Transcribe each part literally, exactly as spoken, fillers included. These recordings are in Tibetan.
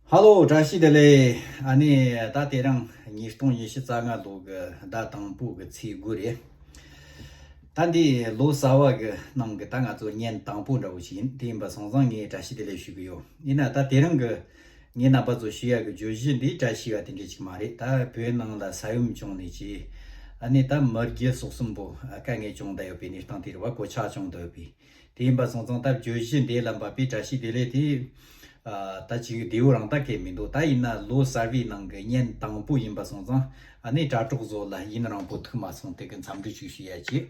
ཧ་ལོ། བཀྲ་ཤིས་བདེ་ལེགས། ཨ་ནི་ད་དེ་རིང་ཉིས་སྟོང་ཉི་ཤུ་རྩ་ལྔ་ལོ་གི་ཟླ་དང་པོ་གི་ཚེས་དགུ་རེད། ད་འདི་ལོ་གསར་བ་གི་ནང་གི་ད་ང་ཚོ་ཉིན་དང་པོ་འདྲ་བོ་ཞིག་ཡིན། དེ་ཡིན་པ་སོང་ཙང་ངས་བཀྲ་ཤིས་བདེ་ལེགས་ཞུ་གི་ཡོད། ཡིན་ན་ད་དེ་རིང་གི་ངས་རྣམ་པ་ཚོ་ཞུ་ཡ་གི་བརྗོད་གཞི་འདི་བཀྲ་ཤིས་པ་དེ་འདྲ་ཅིག་མ་རེད། ད་བོད་ནང་ལ་ས་ཡོམ་བྱུང་ནས་ཀྱི་ཨ་ནི་ད་མི་བརྒྱད་སོ་གསུམ་པོ་དཀའ་ངལ་བྱུང་བསྡད་ཡོད་པའི་གནས་སྟངས་དེ་རེད་བ། གོད་ཆག་བྱུང་བསྡད་ཡོད་པའི། དེ་ཡིན་པ་སོང་ཙང་ད་བརྗོད་གཞི་འདི་ལ་འབབ་པའི་བཀྲ་ཤིས་བདེ་ལེགས་དེ། ཨ། ད་ཅིག་བདེ་བོ་རང་ད་གས་མི་འདུག། ད་ཡིན་ན་ལོ་གསར་བའི་ནང་གི་ཉིན་དང་པོ་ཡིན་པ་སོང་ཙང་ཨ་ནི་དྲ་གྲོགས་ཚོ་ལ་ཡུན་རིང་པོ་ཐུག་མ་སོང་། དེ་གི་འཚམས་འདྲི་ཅིག་ཞུ་ཡ་བྱེད།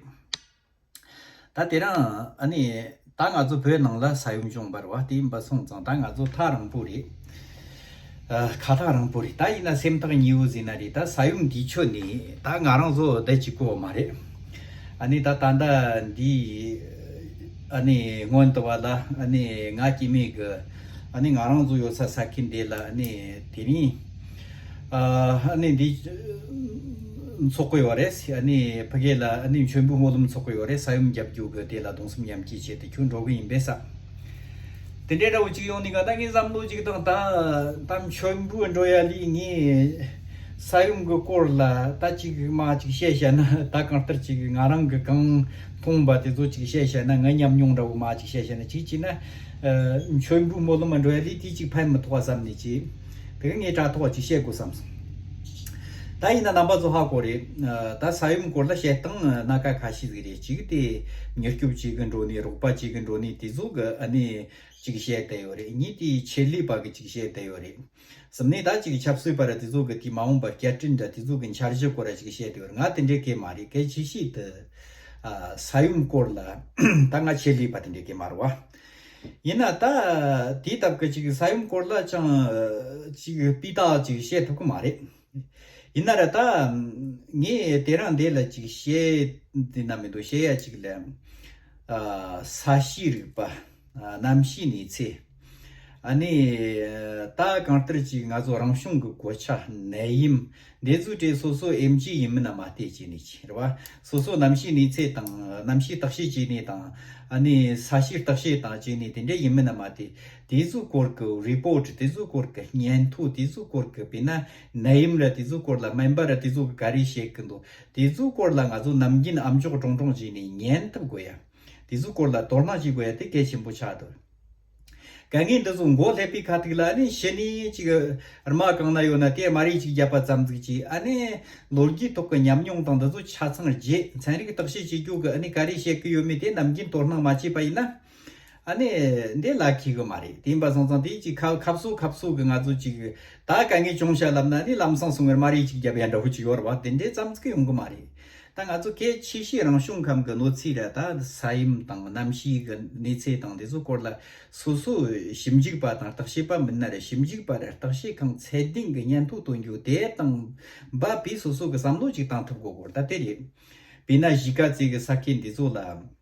ད་དེ་རིང་ཨ་ནི་ད་ང་ཚོ་བོད་ནང་ལ་ས་ཡོམ་བྱུང་བ་རེད་བ། དེ་ཡིན་པ་སོང་ཙང་ད་ང་ཚོ་ཐག་རིང་པོ་རེད། ཨ། ཁ་ཐག་རིང་པོ་རེད། ད་ཡིན་ན་སེམས་ཐག་ཉེ་བོ་ཟིན་ན་རེད། ད་ས་ཡོམ་འདི་ཆོ་ནི་ད་ང་རང་ཚོ་བསྡད་ཅིག་གོ་མ་རེད། ཨ་ནི་ད་ད་ལྟ་འདི་ཨ་ནི་སྔོན་དུ་བ་ལ་ཨ་ནི་ང་སྐྱེ་མེད་གི་ཨ་ནི་ང་རང་ཚོ་ཡོད་ས་ས་ཁུལ་འདི་ལ་ཨ་ནི་དེ་རིང་ཨ་ནི་འདི་འཚོགས་གི་ཡོད་རེད། ཨ་ནི་ཕ་གི་ལ་ཨ་ནི་མཆོད་འབུལ་སྨོན་ལམ་འཚོགས་གི་ཡོད་རེད། ས་ཡོམ་རྒྱབ་རྒྱུ་གི་དེ་ལ་གདུང་སེམས་མཉམ་སྐྱེད་བྱས་ཏེ་ཁྱོད་འགྲོ་གི་ཡིན་པས་ས། དེ་འདྲའི་འདྲ་བོ་ཅིག་ཡོང་ནི་ག་ད་ངས་བསམ་བློ་ཅིག་བཏང་། ད་ད་མཆོད་འབུལ་འགྲོ་ཡ་ལི་ངས་ས་ཡོམ་གི་སྐོར་ལ་ད་ཅིག་མ་ཅིག་བཤད་བཤད་ན། ད་གང་ལྟར་ཅིག་ང་རང་གི་གང་མཐོང་བ་དེ་ཚོ་ཅིག་བཤད་བཤད་ན། ང་ཉམས་མྱོང་འདྲ་བོ་མ་ཅིག་བཤད་བཤད་ན། ཅིག་ཅིག་ན་ཨ་མཆོད་འབུལ་སྨོན་ལམ་འགྲོ་ཡ་ལི་དེ་ཅིག་ཕན་མི་ཐོགས་བསམ་ནས་ཅིག་དེ་ག་ངས་དྲ་ཐོག་ཅིག་བཤད་དགོས་བསམ་སོང་། ད་ཡིན་ན་རྣམ་པ་ཚོ་ཧ་གོ་རེད། ཨ། ད་ས་ཡོམ་སྐོར་ལ་བཤད་སྟངས་སྣ་ཁ་ཁ་ཤས་ཟིག་རེད། གཅིག་དེ་མྱུར་སྐྱོབ་བྱེད་གི་འགྲོ་ནི། རོགས་པ་བྱེད་གི་འགྲོ་ནི་དེ་ཚོ་གི་ཨ་ནི་ཅིག་བཤད་བསྡད་ཡོད་རེད། གཉིས་དེ་ཆེད་ལས་པ་གི་ཅིག་བཤད་བསྡད་ཡོད་རེད། གསུམ་ནས་ད་ཅིག་ཆབ་སྲིད་པ་ར་དེ་ཚོ་གི་དེ་མ་འོངས་པར་བསྐྱར་སྐྲུན་འདྲ་དེ་ཚོ་གི་འཆར་གཞི་སྐོར་ར་ཅིག་བཤད་བསྡད་ཡོད་རེད། ང་དེ་འདྲའི་གི་མ་རེད། གལ་ཆེ་ཤོས་དེ་ཨ་ས་ཡོམ་སྐོར་ལ་ད་ང་ཆེད་ལས་པ་དེ་འདྲའི་གི་མ་རེད་བ། ཡིན་ན་ད་དེའི་སྟབས་ཀྱི་ཅིག་ས་ཡོམ་སྐོར་ལ་ཅང་ཅིག་སྤུས་དག་ཅིག་བཤད་ཐུབ་ཀྱི་མ་རེད། ཡིན་ན་ར་ད་ངས་དེ་རིང་འདི་ལ་ཅིག་བཤད་འདི་ན་མི་འདུག། བཤད་ཡ་ཅིག་ལ་ཨ་ས་གཤིས་རིག་པ། ཨ་གནམ་གཤིས་གནས་ཚུལ། ཨ་ནི་ད་གང་ལྟར་ཅིག་ང་ཚོ་རང་བྱུང་གི་གོད་ཆག་ནད་ཡམས་འདི་ཚོའི་གྲས་སོ་སོ་ཨེམ་ཆི་ཡིན་མིན་ན་མ་བལྟས་བྱས་ནས་ཅིག་རེད་བ། སོ་སོ་གནམ་གཤིས་གནས་ཚུལ་དང་། གནམ་གཤིས་བརྟག་དཔྱད་བྱས་ནས་དང་། ཨ་ནི་ས་གཤིས་བརྟག་དཔྱད་དང་བྱས་ནས་དེ་འདྲ་ཡིན་མིན་ན་མ་བལྟས། དེ་ཚོའི་སྐོར་གི་རི་པོ་ཊི། དེ་ཚོའི་སྐོར་གི་སྙན་ཐོ། དེ་ཚོའི་སྐོར་གི་དཔེར་ན་ནད་ཡམས་ར་དེ་ཚོའི་སྐོར་ལ་སྨན་པ་ར་དེ་ཚོ་གི་ག་རེ་བཤད་གི་འདུག། དེ་ཚོའི་སྐོར་ལ་ང་ཚོ་ནམ་རྒྱུན་ཨ་མཆོག་གྲོང་གྲོང་བྱས་ནས་ཉན་ཐུབ་དགོས་ཡ། དེ་ཚོའི་སྐོར་ལ་དོ་སྣང་བྱེད་དགོས་ཡ་དེ་གལ་ཆེན་པོ་ཆགས་འདུག། དཀའ་ངལ་འདི་ཚོ་མགོ་སླེབས་པའི་ཁ་ཐུག་ལ་ཨ་ནི་ཕྱི་ནས་ཅིག་རྨ་གང་ན་ཡོད་ན་དེ་དམར་ཡིག་ཅིག་བརྒྱབ་པ་ཙམ་ཟིག་ཅིག། ཨ་ནི་ལོ་རྒྱུས་ཐོག་གི་ཉམས་མྱོང་དང་འདི་ཚོ་ཆ་ཚང་བརྗེད། ཚན་རིག་བརྟག་དཔྱད་བྱེད་རྒྱུ་གི་ཨ་ནི་ག་རེ་བཤད་གི་ཡོད་མེད་དེ་ནམ་རྒྱུན་དོ་སྣང་མ་བྱས་པ་ཡིན་ན། ཨ་ནི་འདི་ལ་ཁེལ་གི་མ་རེད། དེ་ཡིན་པ་སོང་ཙང་དེ་ཅིག་ཁ་ཁབ་སོ་ཁབ་སོ་གི་ང་ཚོ་ཅིག་ད་དཀའ་ངལ་བྱུང་ཤག་ལབ་ན་ནི་ལམ་སང་སོང་བའི་དམར་ཡིག་ཅིག་བརྒྱབ་ཡ་འདྲ་བོ་ཅིག་ཡོད་རེད་བ། དེ་འདྲའི་ཙམ་ཟིག་ཡོང་གི་མ་རེད། ད་ང་ཚོ་གལ་ཆེ་ཤོས་རང་བྱུང་ཁམས་ཀྱི་གནོད་འཚེ་ར། ད་ས་ཡོམ་དང་གནམ་གཤིས་ཀྱི་གནས་ཚུལ་དང་དེ་ཚོའི་སྐོར་ལ་སོ་སོ་ཞིབ་འཇུག་པ་དང་བརྟག་དཔྱད་པ་མིན་ན་ར་ཞིབ་འཇུག་པ་ར་བརྟག་དཔྱད་ཁང་ཚད་ལྡན་གྱི་སྙན་ཐོ་བཏོན་རྒྱུ་དེ་དང་འབབ་པའི་སོ་སོ་གི་བསམ་བློ་ཅིག་བཏང་ཐུབ་དགོས་སྐོར་ད་དེ་རེད། དཔེར་ན་གཞིས་ཀ་རྩེ་གི་ས་ཁུལ་འདི་ཚོ་ལ།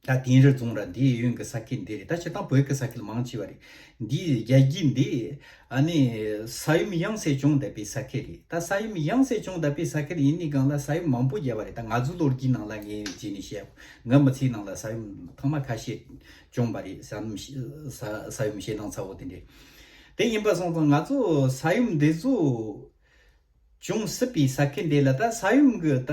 ད་དིང་རི་རྫོང་ར་འདིའི་གཡོན་གྱི་ས་ཁུལ་འདི་རེད། ད་སྤྱིར་བཏང་བོད་ཀྱི་ས་ཁུལ་མང་ཆེ་བ་རེད། འདིའི་རྒྱལ་རྒྱུད་འདི་ཨ་ནི་ས་ཡོམ་ཡང་སེ་བྱུང་བསྡད་པའི་ས་ཁུལ་རེད། ད་ས་ཡོམ་ཡང་སེ་བྱུང་བསྡད་པའི་ས་ཁུལ་ཡིན་ནི་གང་ལ་ས་ཡོམ་མང་པོ་བརྒྱབ་པ་རེད། ད་ང་ཚོའི་ལོ་རྒྱུས་ནང་ལ་ངས་བྱས་ནས་བཤད། ང་མི་ཚེའི་ནང་ལ་ས་ཡོམ་ཐེངས་མ་ཁ་ཤས་བྱུང་བ་རེད། ས་ཡོམ་ས་ས་ཡོམ་བྱེད་སྟངས་ཚ་བོ་དེ་འདྲས། དེ་ཡིན་པ་སོང་ཙང་ང་ཚོ་ས་ཡོམ་འདི་ཚོ་བྱུང་སྲིད་པའི་ས་ཁུལ་འདི་ལ་ད་ས་ཡོམ་གི་ད་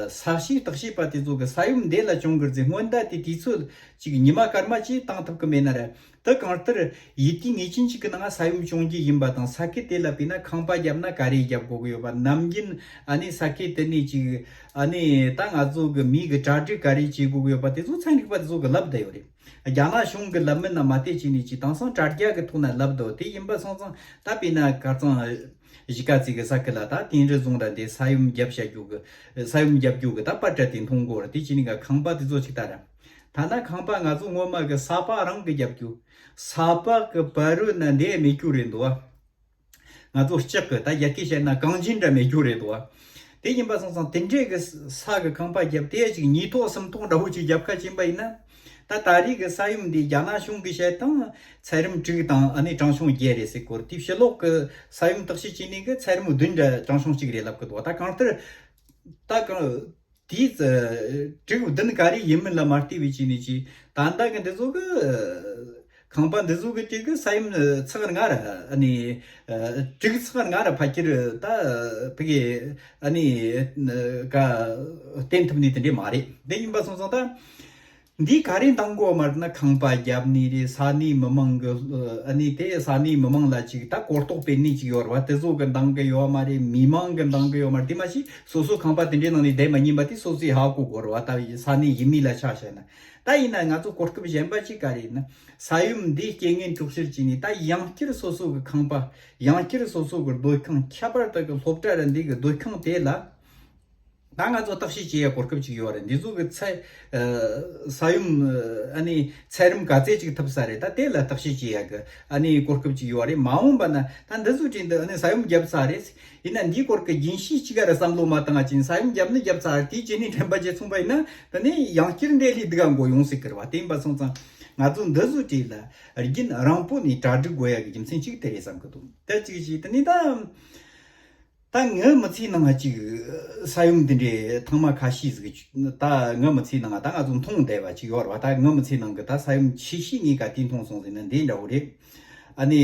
ས་གཤིས་བརྟག་དཔྱད་པ་དེ་ཚོ་གི་ས་ཡོམ་འདི་ལ་བྱུང་གི་རྫས་སྔོན་བརྡ་དེ་དུས་ཚོད་ཅིག་ཉི་མ་སྐར་མ་ཅིག་བཏང་ཐུབ་གི་མེད་ན་ར། ད་གང་ལྟར་ཡུལ་དུས་ངེས་ཅན་ཅིག་གི་ནང་ས་ཡོམ་བྱུང་རྒྱུ་ཡིན་པ་དང་། ས་ཁུལ་དེ་ལ་དཔེར་ན་ཁང་པ་བརྒྱབ་ན་ག་རེ་བརྒྱབ་དགོས་གི་ཡོད་པ། ནམ་རྒྱུན་ཨ་ནི་ས་ཁུལ་དེ་ནས་ཅིག་ཨ་ནི་ད་ང་ཚོ་གི་མི་གི་གྲ་སྒྲིག་ག་རེ་བྱེད་དགོས་གི་ཡོད་པ་དེ་ཚོ་ཚན་རིག་པ་དེ་ཚོ་གི་ལབ་བསྡད་ཡོད་རེད། རྒྱ་ནག་གཞུང་གི་ལམ་མིན་ན་མ་བལྟས་ཅིག་ནས་ཅིག་དེང་སང་དྲ་རྒྱ་གི་ཐོག་ན་ལབ་འདུག། དེ་ཡིན་པ་སོང་ཙང་ད་དཔེར་ན་ཁ་སང་གཞིས་ཀ་རྩེ་གི་ས་ཁུལ་ལ་ད་དིང་རི་རྫོང་ར་འདི་ས་ཡོམ་བརྒྱབ་བྱ་རྒྱུ་གི་ས་ཡོམ་བརྒྱབ་རྒྱུ་གི་ད་པར་སྐྲ་དེ་མཐོང་གོ་ར། དེ་ཅི་ནི་ག་ཁང་པ་དེ་ཚོ་ཅིག་ད་ར། ཐ་ན་ཁང་པ་ང་ཚོ་སྔོན་མ་གི་ས་ཕག་རང་གི་བརྒྱབ་རྒྱུ། ས་ཕག་གི་བར་རོ་ན་འདི་མེད་རྒྱུ་རེད་འདུག་ཨ། ང་ཚོ་ལྕགས་ཀྱི་ད་རྒྱ་སྐད་བཤད་ན་གངས་ཅན་འདྲ་མེད་རྒྱུ་རེད་དོ། དེ་ཡིན་པ་སོང་ཙང་དེ་འདྲས་ཀྱི་ས་གི་ཁང་པ་བརྒྱབ་དེ་ཅིག་ཉིས་ཐོག་གསུམ་ཐོག་འདྲ་བོ་ཅིག་བརྒྱབ་ཁ་ཕྱིན་པ་ཡིན་ན། ད་ད་རེས་ཀྱི་ས་ཡོམ་འདི་རྒྱ་ནག་གཞུང་གིས་བཤད་སྟངས་ཚད་རིམ་དྲུག་དང་ཨ་ནི་གྲངས་ཆུང་བརྒྱད་རེད་ཟེར་གོ་ར། དེ་ཕྱི་ལོགས་ཀྱི་ས་ཡོམ་བརྟག་དཔྱད་བྱས་ནས་གི་ཚད་རིམ་བདུན་འདྲ་གྲངས་ཆུང་གཅིག་རེད་ལབ་གི་འདུག། ད་གང་ལྟར་ད་གང་དེའི་དྲུག་བདུན་ག་རེ་ཡིན་མིན་ལ་མ་ལྟོས་པའི་ཆ་ནས་ཀྱི་ད་ལྟ་གི་འདི་ཚོ་གི་ ཁང་པ་འདི་ཚོ་གི་དེ་གི་ས་ཡོམ་ཚག་ང་ར་ཨ་ནི་དྲུག་ཚག་ང་ར་ཕ་ཁྱེར་ད་ཕ་གི་ཨ་ནི་ག་བརྟེན་ཐུབ་ནི་དེ་འདྲས་མ་རེད། དེ་ཡིན་པ་སོང་ཙང་ད། འདི་ག་རེ་འདང་དགོས་མ་རེད་ན། ཁང་པ་བརྒྱབ་ནི་རེད། ས་གནས་མི་མང་གི་ཨ་ནི་དེ་ས་གནས་མི་མང་ལ་ཅིག་ད་གོ་རྟོགས་སྤེལ་ནི་ཅིག་ཡོད་རེད་བ། དེ་ཚོ་གི་འདང་གི་ཡོད་མ་རེད། མི་མང་གི་འདང་གི་ཡོད་མ་རེད། དེ་མ་གཞི་སོ་སོ་ཁང་པ་དེ་འདྲའི་ནང་ནས་བསྡད་མ་ཉན་པ་དེ་སོ་སོས་ཧ་གོ་དགོས་རེད་བ། ད་ས་གནས་ཡུལ་མི་ལ་ཆ་བཞག་ན། ད་ཡིན་ན་ང་ཚོ་གོ་སྐབས་གཞན་པ་ཅིག་ག་རེ་ཡིན་ན། ས་ཡོམ་འདིའི་རྐྱེན་ངན་གྲོགས་བཤེར་བྱས་ནས། ད་ཡང་བསྐྱར་སོ་སོ་གི་ཁང་པ། ཡང་བསྐྱར་སོ་སོ་གི་སྡོད་ཁང་། ཁྱད་པར་དུ་གི་སློབ་གྲྭ་ར་འདི་གི་སྡོད་ཁང་དེ་ལ། ད་ང་ཚོ་བརྟག་དཔྱད་བྱེད་ཡ་གོ་སྐབས་ཅིག་ཡོད་རེད། འདི་ཚོ་གི་ཚད་ཨ་ས་ཡོམ་ཨ་ནི་ཚད་རིམ་ག་ཚད་ཅིག་ཐུབ་ས་རེད། ད་དེ་ལ་བརྟག་དཔྱད་བྱེད་ཡ་གི་ཨ་ནི་གོ་སྐབས་ཅིག་ཡོད་རེད། མ་འོངས་པ་ན་ད་འདི་ཚོ་བྲིས་འདི་ཨ་ནི་ས་ཡོམ་བརྒྱབ་ཚར་རེད། ཡིན་ན་འདིའི་སྐོར་གི་རྒྱུན་ཤེས་གཅིག་ག་ར་བསམ་བློ་མ་བཏང་ང་ཅིན། ས་ཡོམ་བརྒྱབ་ནི་བརྒྱབ་ཚར། དེའི་རྗེས་ནས་དྲན་པ་བརྗེད་སོང་བ་ཡིན་ན། ད་ནི་ཡང་བསྐྱར་འདི་ལས་སྡུག་ག་འགོ་ཡོང་སྲིད་ཀི་རེད་བ། དེ་ཡིན་པ་སོང་ཙང་ང་ཚོ་འདི་ཚོ་བྲིས་ལ་རྒྱུན་རིང་པོ་ནས་གྲ་སྒྲིག་དགོས་ཡ་གི་རྒྱུ་མཚན་གཅིག་དེ་རེད་བསམ་གི་འདུག་ད་གཅིག་བྱས་ད་ནི་ད། ད་ངའི་མི་ཚེའི་ནང་ང་ཅིག་ས་ཡོམ་འདི་འདྲའི་ཐེངས་མ་ཁ་ཤས་ཟིག་ད་ངའི་མི་ཚེའི་ནང་ང་ད་ང་ཚོ་མཐོང་བསྡད་པ་ཅིག་ཡོད་རེད་བ། ད་ངའི་མི་ཚེའི་ནང་གི་ད་ས་ཡོམ་ཆེ་ཤོས་ངས་ག་དུས་མཐོང་སོང་ཟེར་ན་འདི་འདྲ་བོ་རེད། ཨ་ནི་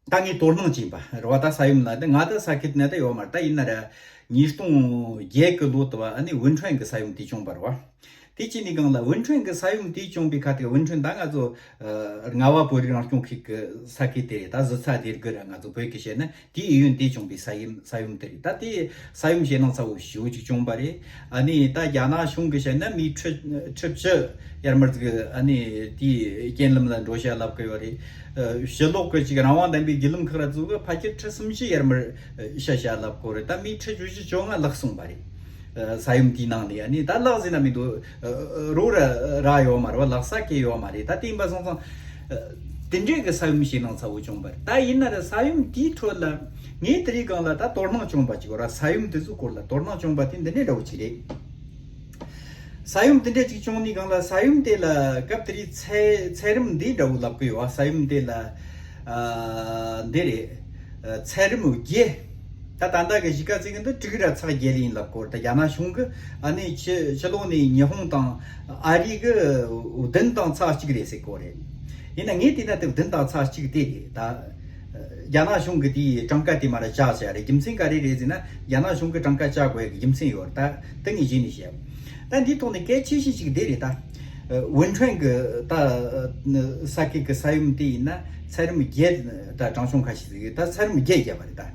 ད་ངས་དོ་སྣང་བྱས་པ་རེད་བ། ད་ས་ཡོམ་ལ་ད་ང་ད་ས་ཁུལ་ན་ད་ཡོད་མ་རེད། ད་ཡིན་ན་ར་ཉིས་སྟོང་བརྒྱད་གི་ལོ་དུ་བ་ཨ་ནི་ཝུན་ཁྲོན་གི་ས་ཡོམ་དེ་བྱུང་བ་རེད་བ། དེ་བྱས་ནས་སྒང་ལ་ཝུན་ཁྲོན་གྱི་ས་ཡོམ་དེ་བྱུང་བའི་ཁ་ཐུག་ཝུན་ཁྲོན་ད་ང་ཚོ་ཨ་རྔ་བ་བོད་རིགས་རང་སྐྱོང་ཁུལ་གྱི་ས་ཁུལ་དེ་རེད། ད་གཟི་ཚ་སྡེ་དགུ་ར་ང་ཚོ་བོད་ཀྱི་བཤད་ན་དེའི་གཡས་གཡོན་དེ་བྱུང་བའི་ས་ཡོམ་ས་ཡོམ་དེ་རེད། ད་དེ་ས་ཡོམ་ཞེད་སྣང་ཚ་བོ་ཞེ་པོ་ཅིག་བྱུང་བ་རེད། ཨ་ནི་ད་རྒྱ་ནག་གཞུང་གི་བཤད་ན་མི་ཁྲི་ཁྲི་བཅུ་ཡར་མར་ཟིག་ཨ་ནི་དེའི་རྐྱེན་ལམ་ལ་འགྲོ་བྱ་ལབ་གི་ཡོད་རེད། ཨ་ཕྱི་ལོགས་གི་ཅིག་རང་དབང་ལྡན་པའི་བརྒྱུད་ལམ་ཁག་ར་ཚོ་གི་ཕལ་ཆེར་ཁྲི་སུམ་ཅུ་ཡར་མར་ཤ་ཤ་ལབ་གོ་རེད། ད་མི་ཁྲི་བཅུ་བཞི་བཅོ་ལྔ་ལག་སོང་བ་རེད། ཨ་ས་ཡོམ་དེའི་ནང་ནས་ཨ་ནི་ད་ལག་ཟིན་ན་མི་འདུག་རོ་ར་ར་ཡོད་མ་རེད་བ། ལག་ས་གས་ཡོད་མ་རེད། ད་དེ་ཡིན་པ་སོང་ཙང་ཨ་དེ་འདྲའི་གི་ས་ཡོམ་ཞེད་སྣང་ཚ་བོ་བྱུང་བ་རེད། ད་ཡིན་ན་ར་ས་ཡོམ་དེའི་ཁྲོད་ལ་ངས་དེ་རིང་སྒང་ལ་ད་དོ་སྣང་བྱུང་བ་ཅིག་ཡོད་ར། ས་ཡོམ་དེ་ཚོའི་སྐོར་ལ་དོ་སྣང་བྱུང་བ་དེ་འདི་འདྲའི་འདྲ་བོ་ཅིག་རེད། ས་ཡོམ་དེ་འདྲ་ཅིག་བྱུང་ནས་སྒང་ལ་ས་ཡོམ་དེ་ལ་སྐབས་དེ་རིང་ཚད་ཚད་རིམ་འདི་འདྲ་བོ་ལབ་གི་ཡོད་བ། ས་ཡོམ་དེ་ལ་ཨ་འདི་རེད། ཨ་ཚད་རིམ་བརྒྱད། ད་ད་ལྟ་གི་གཞིས་ཀ་རྩེ་གི་འདི་དྲུག་ར་ཚེག་བརྒྱད་ལ་ཡིན་ལབ་གོ་རེད། ད་རྒྱ་ནག་གཞུང་གི་ཨ་ནི་ཕྱི་ཕྱི་ལོགས་ནས་ཉི་ཧོང་དང་ཨ་རི་གི་བདུན་དང་ཚེག་གཅིག་རེད་ཟེར་གོ་རེད། ཡིན་ན་ངས་བལྟས་ན་དེ་བདུན་དང་ཚེག་གཅིག་དེ་རེད། ད་རྒྱ་ནག་གཞུང་གི་དེའི་གྲངས་ཀ་དེ་མར་བཅག་བྱ་རེད། རྒྱུ་མཚན་ག་རེ་རེད་ཟེར་ན་རྒྱ་ནག་གཞུང་གི་གྲངས་ཀ་བཅག་དགོས་ཡ་གི་རྒྱུ་མཚན་ཡོད་རེད། ད་དེ་ངས་གཞི་ནས་བཤད། ད་འདིའི་ཐོག་ནས་གལ་ཆེ་ཤོས་ཤིག་འདི་རེད། ད་ཝུན་ཁྲོན་གི་ད་ས་ཁུལ་གི་ས་ཡོམ་དེ་ཡིན་ན་ཚད་རིམ་བརྒྱད། ད་གྲངས་ཆུང་ཁ་ཤས་ཟིག་ཡོད། ད་ཚད་རིམ་བརྒྱད་བརྒྱབ་པ་རེད། ད་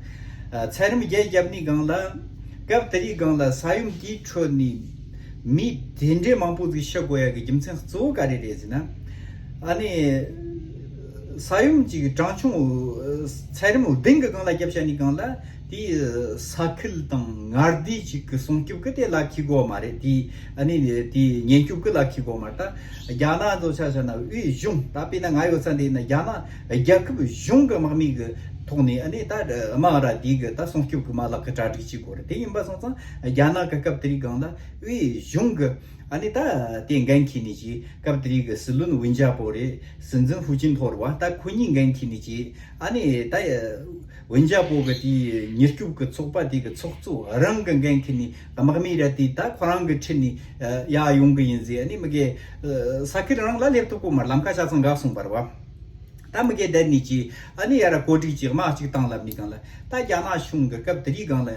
ཚད་རིམ་བརྒྱད་བརྒྱབ་ནས་སྒང་ལ་སྐབས་དེ་རིང་སྒང་ལ་ས་ཡོམ་དེའི་ཁྲོད་ནས་མི་དེ་འདྲའི་མང་པོ་ཟིག་ཤི་དགོས་ཡ་གི་རྒྱུ་མཚན་གཙོ་བོ་ག་རེ་རེད་ཟེར་ན། ཨ་ནི་ས་ཡོམ་གཅིག་གྲངས་ཆུང་ཚད་རིམ་བདུན་གི་སྒང་ལ་བརྒྱབ་བྱས་ནས་སྒང་ལ་དེའི་ས་ཁུལ་དང་མངའ་སྡེ་གཅིག་གི་སྲུང་སྐྱོབ་གི་དེ་ལ་འཁེལ་དགོས་མ་རེད། དེའི་ཨ་ནི་དེའི་ཉེན་སྐྱོབ་གི་ལ་འཁེལ་དགོས་མ་རེད། ད་རྒྱ་ནག་ཚོ་ཆ་བཞག་ན་དབུས་གཞུང་ད་དཔེར་ན་ང་ཡོད་ས་འདི་ཡིན་ན་རྒྱ་ནག་རྒྱལ་ཁབ་གཞུང་གི་དམག་མི་གི་ཐོག་ནས་ཨ་ནི་ད་དམག་ར་དེའི་གི་ད་སྲུང་སྐྱོབ་གི་མ་ལག་གི་གྲ་སྒྲིག་བྱེད་དགོས་རེད། དེ་ཡིན་པ་སོང་ཙང་རྒྱ་ནག་གི་སྐབས་དེའི་སྒང་ལ་དབུས་གཞུང་གི་ཨ་ནི་ད་དེ་འགན་འཁྱེར་ནས་ཀྱི་སྐབས་དེ་རིང་གི་སྲིད་བློན་ཝུན་ཅ་པོ་རེད། སྲིད་འཛིན་ཧུའུ་ཅིན་ཐོ་རེད་བ། ད་ཁོ་གཉིས་འགན་འཁྱེར་ནས་ཀྱི་ཨ་ནི་ད་ཝུན་ཅ་པོ་གི་དེའི་མྱུར་སྐྱོབ་ཀྱི་ཚོགས་པ་དེ་གི་ཚོགས་གཙོ་རང་གི་འགན་འཁྱེར་ནས་དམག་མི་ར་དེ་ད་ཁོ་རང་གི་ཁྲིད་ནས་ཡར་ཡོང་གི་ཡིན་ཟེར། ཨ་ནི་མི་གེ་ས་ཁུལ་རང་ལ་སླེབས་ཐུབ་གོ་མ་རེད། ལམ་ཁ་ཆ་ཚང་འགག་སོང་བ་རེད་བ། ད་མི་གེ་བསྡད་ནས་ཀྱི་ཨ་ནི་ཡར་གོ་སྒྲིག་ཅིག་དམག་ཅིག་བཏང་ལབ་ནས་སྒང་ལ། ད་རྒྱ་ནག་གཞུང་གི་སྐབས་དེ་རིང་སྒང་ལ་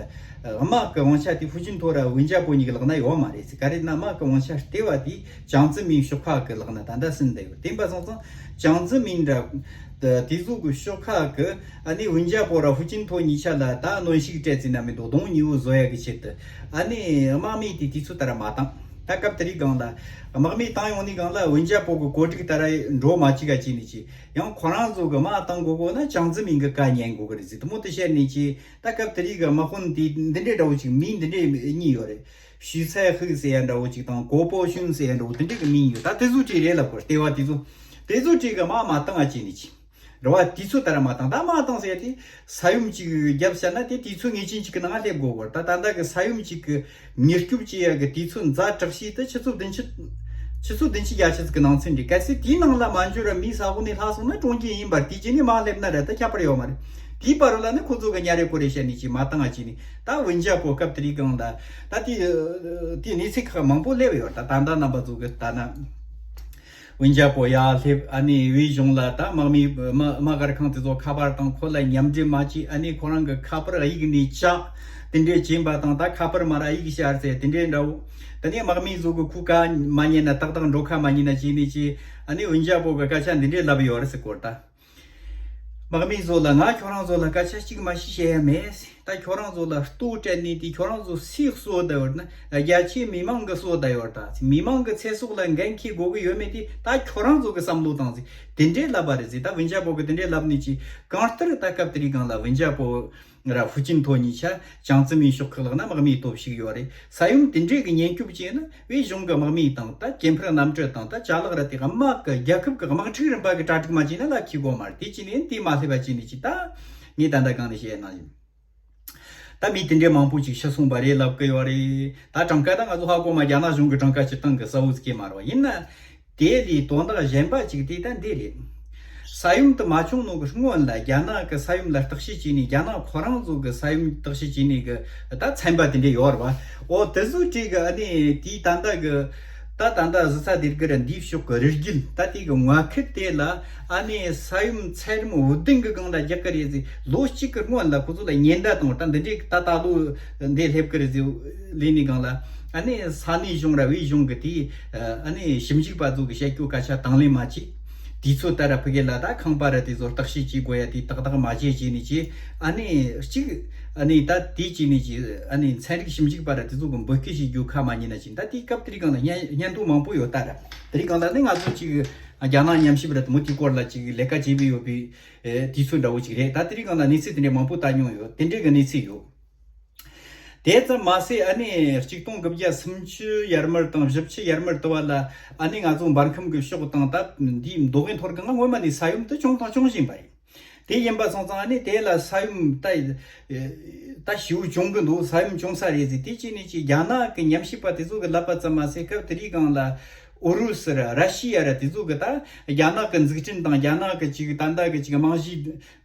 དམག་གི་དབང་ཆ་དེ་ཧུའུ་ཅིན་ཐོ་ར་ཝུན་ཅ་པོ་གཉིས་ཀྱི་ལག་ན་ཡོད་མ་རེད་ཟེར། ག་རེ་ན་དམག་གི་དབང་ཆ་ལྟེ་བ་དེ་ཅང་ཙི་མིན་ཤོག་ཁག་གི་ལག་ན་ད་ལྟ་ཟིན་བསྡད་ཡོད། དེ་ཡིན་པ་སོང་ཙང་ཅང་ཙི་མིན་འདྲ་དེ་ཚོ་གི་ཤོག་ཁག་གི་ཨ་ནི་ཝུན་ཅ་པོ་ར་ཧུའུ་ཅིན་ཐོ་གཉིས་ཆ་ལ་ད་གནོན་ཤུགས་སྤྲད་ཟིན་ན་མི་འདུག་གདོང་ཉེ་བོ་བཟོ་ཡ་གི་ཆེད་དུ་ཨ་ནི་དམག་མི་དེ་དུས་ཚོད་ལྟར་མ་བཏང་། ད་སྐབས་དེ་རིང་སྒང་ལ་དམག་མི་བཏང་ཡོང་ནས་སྒང་ལ་ཝུན་ཅ་པོ་གི་གོ་སྒྲིག་ལྟར་འགྲོ་མ་བཅུག་ག་བྱས་ནས་ཀྱི། ཡང་ཁོ་རང་ཚོ་གི་དམག་བཏང་དགོས་དགོས་ན་ཅང་ཙི་མིན་གི་བཀའ་ཉན་དགོས་གི་རེད་ཟེར། དེ་མོ་དེ་བཤད་ནས་ཀྱི་ད་སྐབས་དེ་རིང་གི་དམག་དཔོན་དེ་འདི་འདྲའི་འདྲ་བོ་ཅིག་མིང་འདི་འདྲའི་གཉིས་ཡོད་རེད། ཞུས་ཚའེ་ཧུའེ་ཟེར་ཡ་འདྲ་བོ་ཅིག་དང་གོ་པོ་ཤུན་ཟེར་ཡ་འདྲ་བོ་དེ་འདྲའི་གི་མིང་ཡོད། ད་དེ་ཚོ་གྲས་རེད་ལབ་དགོས། ལྟེ་བ་དེ་ཚོ་དེ་ཚོ་གྲས་གི་དམག་མ་བཏང་ང་བྱས་ནས་ཀྱི། རེད་བ། དུས་ཚོད་ལྟར་མ་བཏང་། ད་མ་བཏང་ཟེར་ཡ་དེ་ས་ཡོམ་ཅིག་བརྒྱབ་བྱས་ན་དེ་དུས་ཚོད་ངེས་ཅན་ཅིག་གི་ནང་སླེབས་དགོས་བར། ད་ད་ལྟ་གི་ས་ཡོམ་ཅིག་གི་མྱུར་སྐྱོབ་བྱེད་ཡ་གི་དུས་ཚོད་ཛ་དྲག་ཤོས་དེ་ཆུ་ཚོད་བདུན་ཅུ། ཆུ་ཚོད་བདུན་ཅུ་བརྒྱད་ཅུ་ཟིག་གི་ནང་ཚུད་འདི་གལ་སྲིད་དེའི་ནང་ལ་མ་འབྱོར་བ་མི་ས་འོག་ནས་ལྷག་སོང་ན་གྲོངས་རྒྱུ་ཡིན་པར། དེའི་རྗེས་ནས་མར་སླེབས་ན་ར་ད་ཁྱད་པར་ཡོད་མ་རེད། དེའི་བར་ལ་ནི་ཁོ་ཚོ་གི་ཉ་རེ་ཀོ་རེ་བཤད་ནས་ཅིག་མ་བཏང་ང་ཅིག་ནི་ད་ཝུན་ཅ་པོ་སྐབས་དེ་རིང་སྒང་ལ་ད་དེ་དེ་གནས་ཚུལ་ཁག་མང་པོ་སླེབས་ཡོད། ད་ད་ལྟ་རྣམ་པ་ཚོ་གི་ལྟ་ན། ཝུན་ཅ་པོ་ཡར་སླེབས། ཨ་ནི་དབུས་གཞུང་ལ་ད་དམག་མི་དམག་དམག་སྒར་ཁང་དེ་ཚོ་ཁ་པར་དང་ཁོ་ལ་མཉམ་འབྲེལ་མ་བྱས། ཨ་ནི་ཁོ་རང་གི་ཁ་པར་གཡུག་ནས་བཅག་དེ་འདྲས་བྱས་པ་དང་། ད་ཁ་པར་མར་གཡུག་བཞག་ཟེར་དེ་འདྲས་འདྲ་བོ། ད་ནི་དམག་མི་ཚོ་གི་ཁུག་ཁ་མ་ཉན་ན། ཏག་ཏག་འགྲོ་ཁ་མ་ཉན་ན་བྱས་ནས་བྱས། ཨ་ནི་ཝུན་ཅ་པོ་གི་སྐད་ཆ་འདི་འདྲས་ལབ་ཡོད་རེད་ཟེར་གོ། ད་དམག་མི་ཚོ་ལ། ང་ཁྱོད་རང་ཚོ་ལ་སྐད་ཆ་གཅིག་མ་གཞི་བཤད་ཡ་མེད། ད་ཁྱོད་རང་ཚོ་ལ་ལྟོ་སྤྲད་ནས་དེ་ཁྱོད་རང་ཚོ་སུས་གསོ་བསྡད་ཡོད་ན། རྒྱ་ཆེའི་མི་མང་གིས་གསོ་བསྡད་ཡོད། ད་མི་མང་གི་ཚེ་སྲོག་ལ་འགན་འཁྱེར་དགོས་ཀྱི་ཡོད་མེད་དེ་ད་ཁྱོད་རང་ཚོ་གི་བསམ་བློ་བཏང་ཟིག་དེ་འདྲས་ལབ་པ་རེད་ཟིག་ད་ཝུན་ཅ་པོ་གི་དེ་འདྲས་ལབ་ནས་ཅི། གང་ལྟར་ད་སྐབས་དེ་རིང་སྒང་ལ་ཝུན་ཅ་པོ་ར་ཧྥུ་ཅིན་ཐོ་གཉིས་ཆ་ཅང་ཙི་མིན་ཕྱོགས་ཁག་ལ་ན་དམག་མིའི་སྟོབས་ཤིག་ཡོད་རེད། ས་ཡོམ་དེ་འདྲས་གི་ཉེན་སྐྱོབ་བྱས་ན། དབུས་གཞུང་གི་དམག་མི་དང་ད་ཁེ་ཕན་གནམ་གྲུ་དང་ད་ཅ་ལག་ར་དེ་དམག་གི་རྒྱལ་ཁབ་གི་དམག་འཁྲུག་རིམ་པ་གི་གྲ་སྒྲིག་མ་བྱས་ན་ལ་ཁྱི་དགོས་མ་རེད། དེ་བྱས་ནས་དེ་མ་སླེབས་པ་བྱས་ནས་ཅི། ད་ངས་ད་ལྟ་གང་ནས་བཤད་ན་ཡིན། ད་མི་དེ་འདྲའི་མང་པོ་ཅིག་ཤི་སོང་བ་རེད་ལབ་གི་ཡོད་རེད། ད་གྲངས་ཀ་ད་ང་ཚོ་ཧ་གོ་མ། རྒྱ་ནག་གཞུང་གི་གྲངས་ཀ་སྤྱིར་བཏང་གི་གསལ་བོ་ཟིག་གི་མ་རེད་བ། ཡིན་ན་དེ་ལས་དོན་དག་གཞན་པ་ཅིག་དེ་ད་འདི་རེད། ས་ཡོམ་དུ་མ་བྱུང་ནོ་གི་སྔོན་ལ་རྒྱ་ནག་གི་ས་ཡོམ་ལ་བརྟག་དཔྱད་བྱས་ནས། རྒྱ་ནག་ཁོ་རང་ཚོ་གི་ས་ཡོམ་བརྟག་དཔྱད་བྱས་ནས་གི་ད་ཚན་པ་དེ་འདྲས་ཡོད་རེད་བ། འོ་དེ་ཚོ་གྲས་གི་ཨ་ནི་དེའི་ད་ལྟ་གི་ད་ད་ལྟ་གཟི་ཚ་དེར་གི་ར་འདིའི་ཕྱོགས་གི་རི་རྒྱུད་ད་དེ་གི་ངོ་ཁུལ་དེ་ལ་ཨ་ནི་ས་ཡོམ་ཚད་རིམ་འུར་ལྡིང་གི་སྒང་ལ་རྒྱག་གི་རེད་ཟེར། ལོ་གཅིག་གི་སྔོན་ལ་ཁོ་ཚོ་ལ་ཉེན་བརྡ་བཏང་བ། ད་འདི་འདྲས་ད་ད་ལོ་འདི་སླེབས་གི་རེད་ཟེར་ལས་ནི་སྒང་ལ། ཨ་ནི་ས་གནས་གཞུང་ར་དབུས་གཞུང་གི་དེའི་ཨ་ནི་ཞིབ་འཇུག་པ་ཚོ་གི་བཤད་རྒྱུ་སྐད་ཆ་དང་ལེན་མ་བྱས། དུས་ཚོད་ལྟར་ཕ་གི་ལ་ད་ཁང་པ་ར་དེ་ཚོ་བརྟག་དཔྱད་བྱེད་དགོས་ཡ་དེ་ཏག་ཏག་མ་བྱས་བྱས་ནས་ཅི། ཨ་ནི་གཅིག་ཨ་ནི་ད་དེ་བྱས་ནས་ཅི། ཨ་ནི་ཚན་རིག་ཞིབ་འཇུག་པ་ར་དེ་ཚོ་གི་འབོད་སྐུལ་བྱེད་རྒྱུ་ཁ་མ་ཉན་ན་ཅི། ད་དེའི་སྐབས་དེ་རིང་སྒང་ལ་སྙན་སྙན་ཐོ་མང་པོ་ཡོད་ད་ར། དེ་རིང་སྒང་ལ་ནི་ང་ཚོ་ཅིག་རྒྱ་ནག་ཉམས་ཞིབ་ར་དེ་མོ་དེའི་སྐོར་ལ་ཅིག་ལས་ཀ་བྱེད་པའི་ཡོད་པའི་དུས་ཚོད་འདྲ་བོ་ཅིག་རེད། ད་དེ་རིང་སྒང་ལ་གནས་ཚུལ་དེ་འདྲའི་མང་པོ་ལྟ་མྱོང་ཡོད། དེ་འདྲའི་གི་གནས་ཚུལ་ཡོད། དེ་ཙམ་མ་ཟད་ཨ་ནི་གཅིག་སྟོང་དགུ་བརྒྱ་སུམ་ཅུ་ཡར་མར་དང་བཞི་བཅུ་ཡར་མར་དུ་བ་ལ་ཨ་ནི་ང་ཚོ་འབར་ཁམས་ཀྱི་ཕྱོགས་དང་ད་འདིའི་མདོ་དབུས་མཐོ་སྒང་ང་སྔོན་མ་ནས་ས་ཡོམ་དུ་བྱུང་དང་འབྱུང་བཞིན་པ་རེད། དེ་ཡིན་པ་སོང་ཙང་ཨ་ནི་དེ་ལ་ས་ཡོམ་ད་ད་ཞེ་པོ་བྱུང་གི་འདུག་ས་ཡོམ་བྱུང་ས་རེད་ཟེར། དེ་བྱས་ནས་ཅིག་རྒྱ་ནག་གི་ཉམས་ཞིབ་པ་དེ་ཚོ་གི་ལབ་པ་ཙམ་མ་ཟད། སྐབས་དེ་རིང་སྒང་ལ་ཨུ་རུ་སུ་ར་ར་ཤི་ཡ་ར་དེ་ཚོ་གི་ད་རྒྱ་ནག་གི་འཛུགས་སྐྲུན་དང་རྒྱ་ནག་གི་ཅིག་ད་ལྟ་གི་ཅིག་རྨང་གཞི་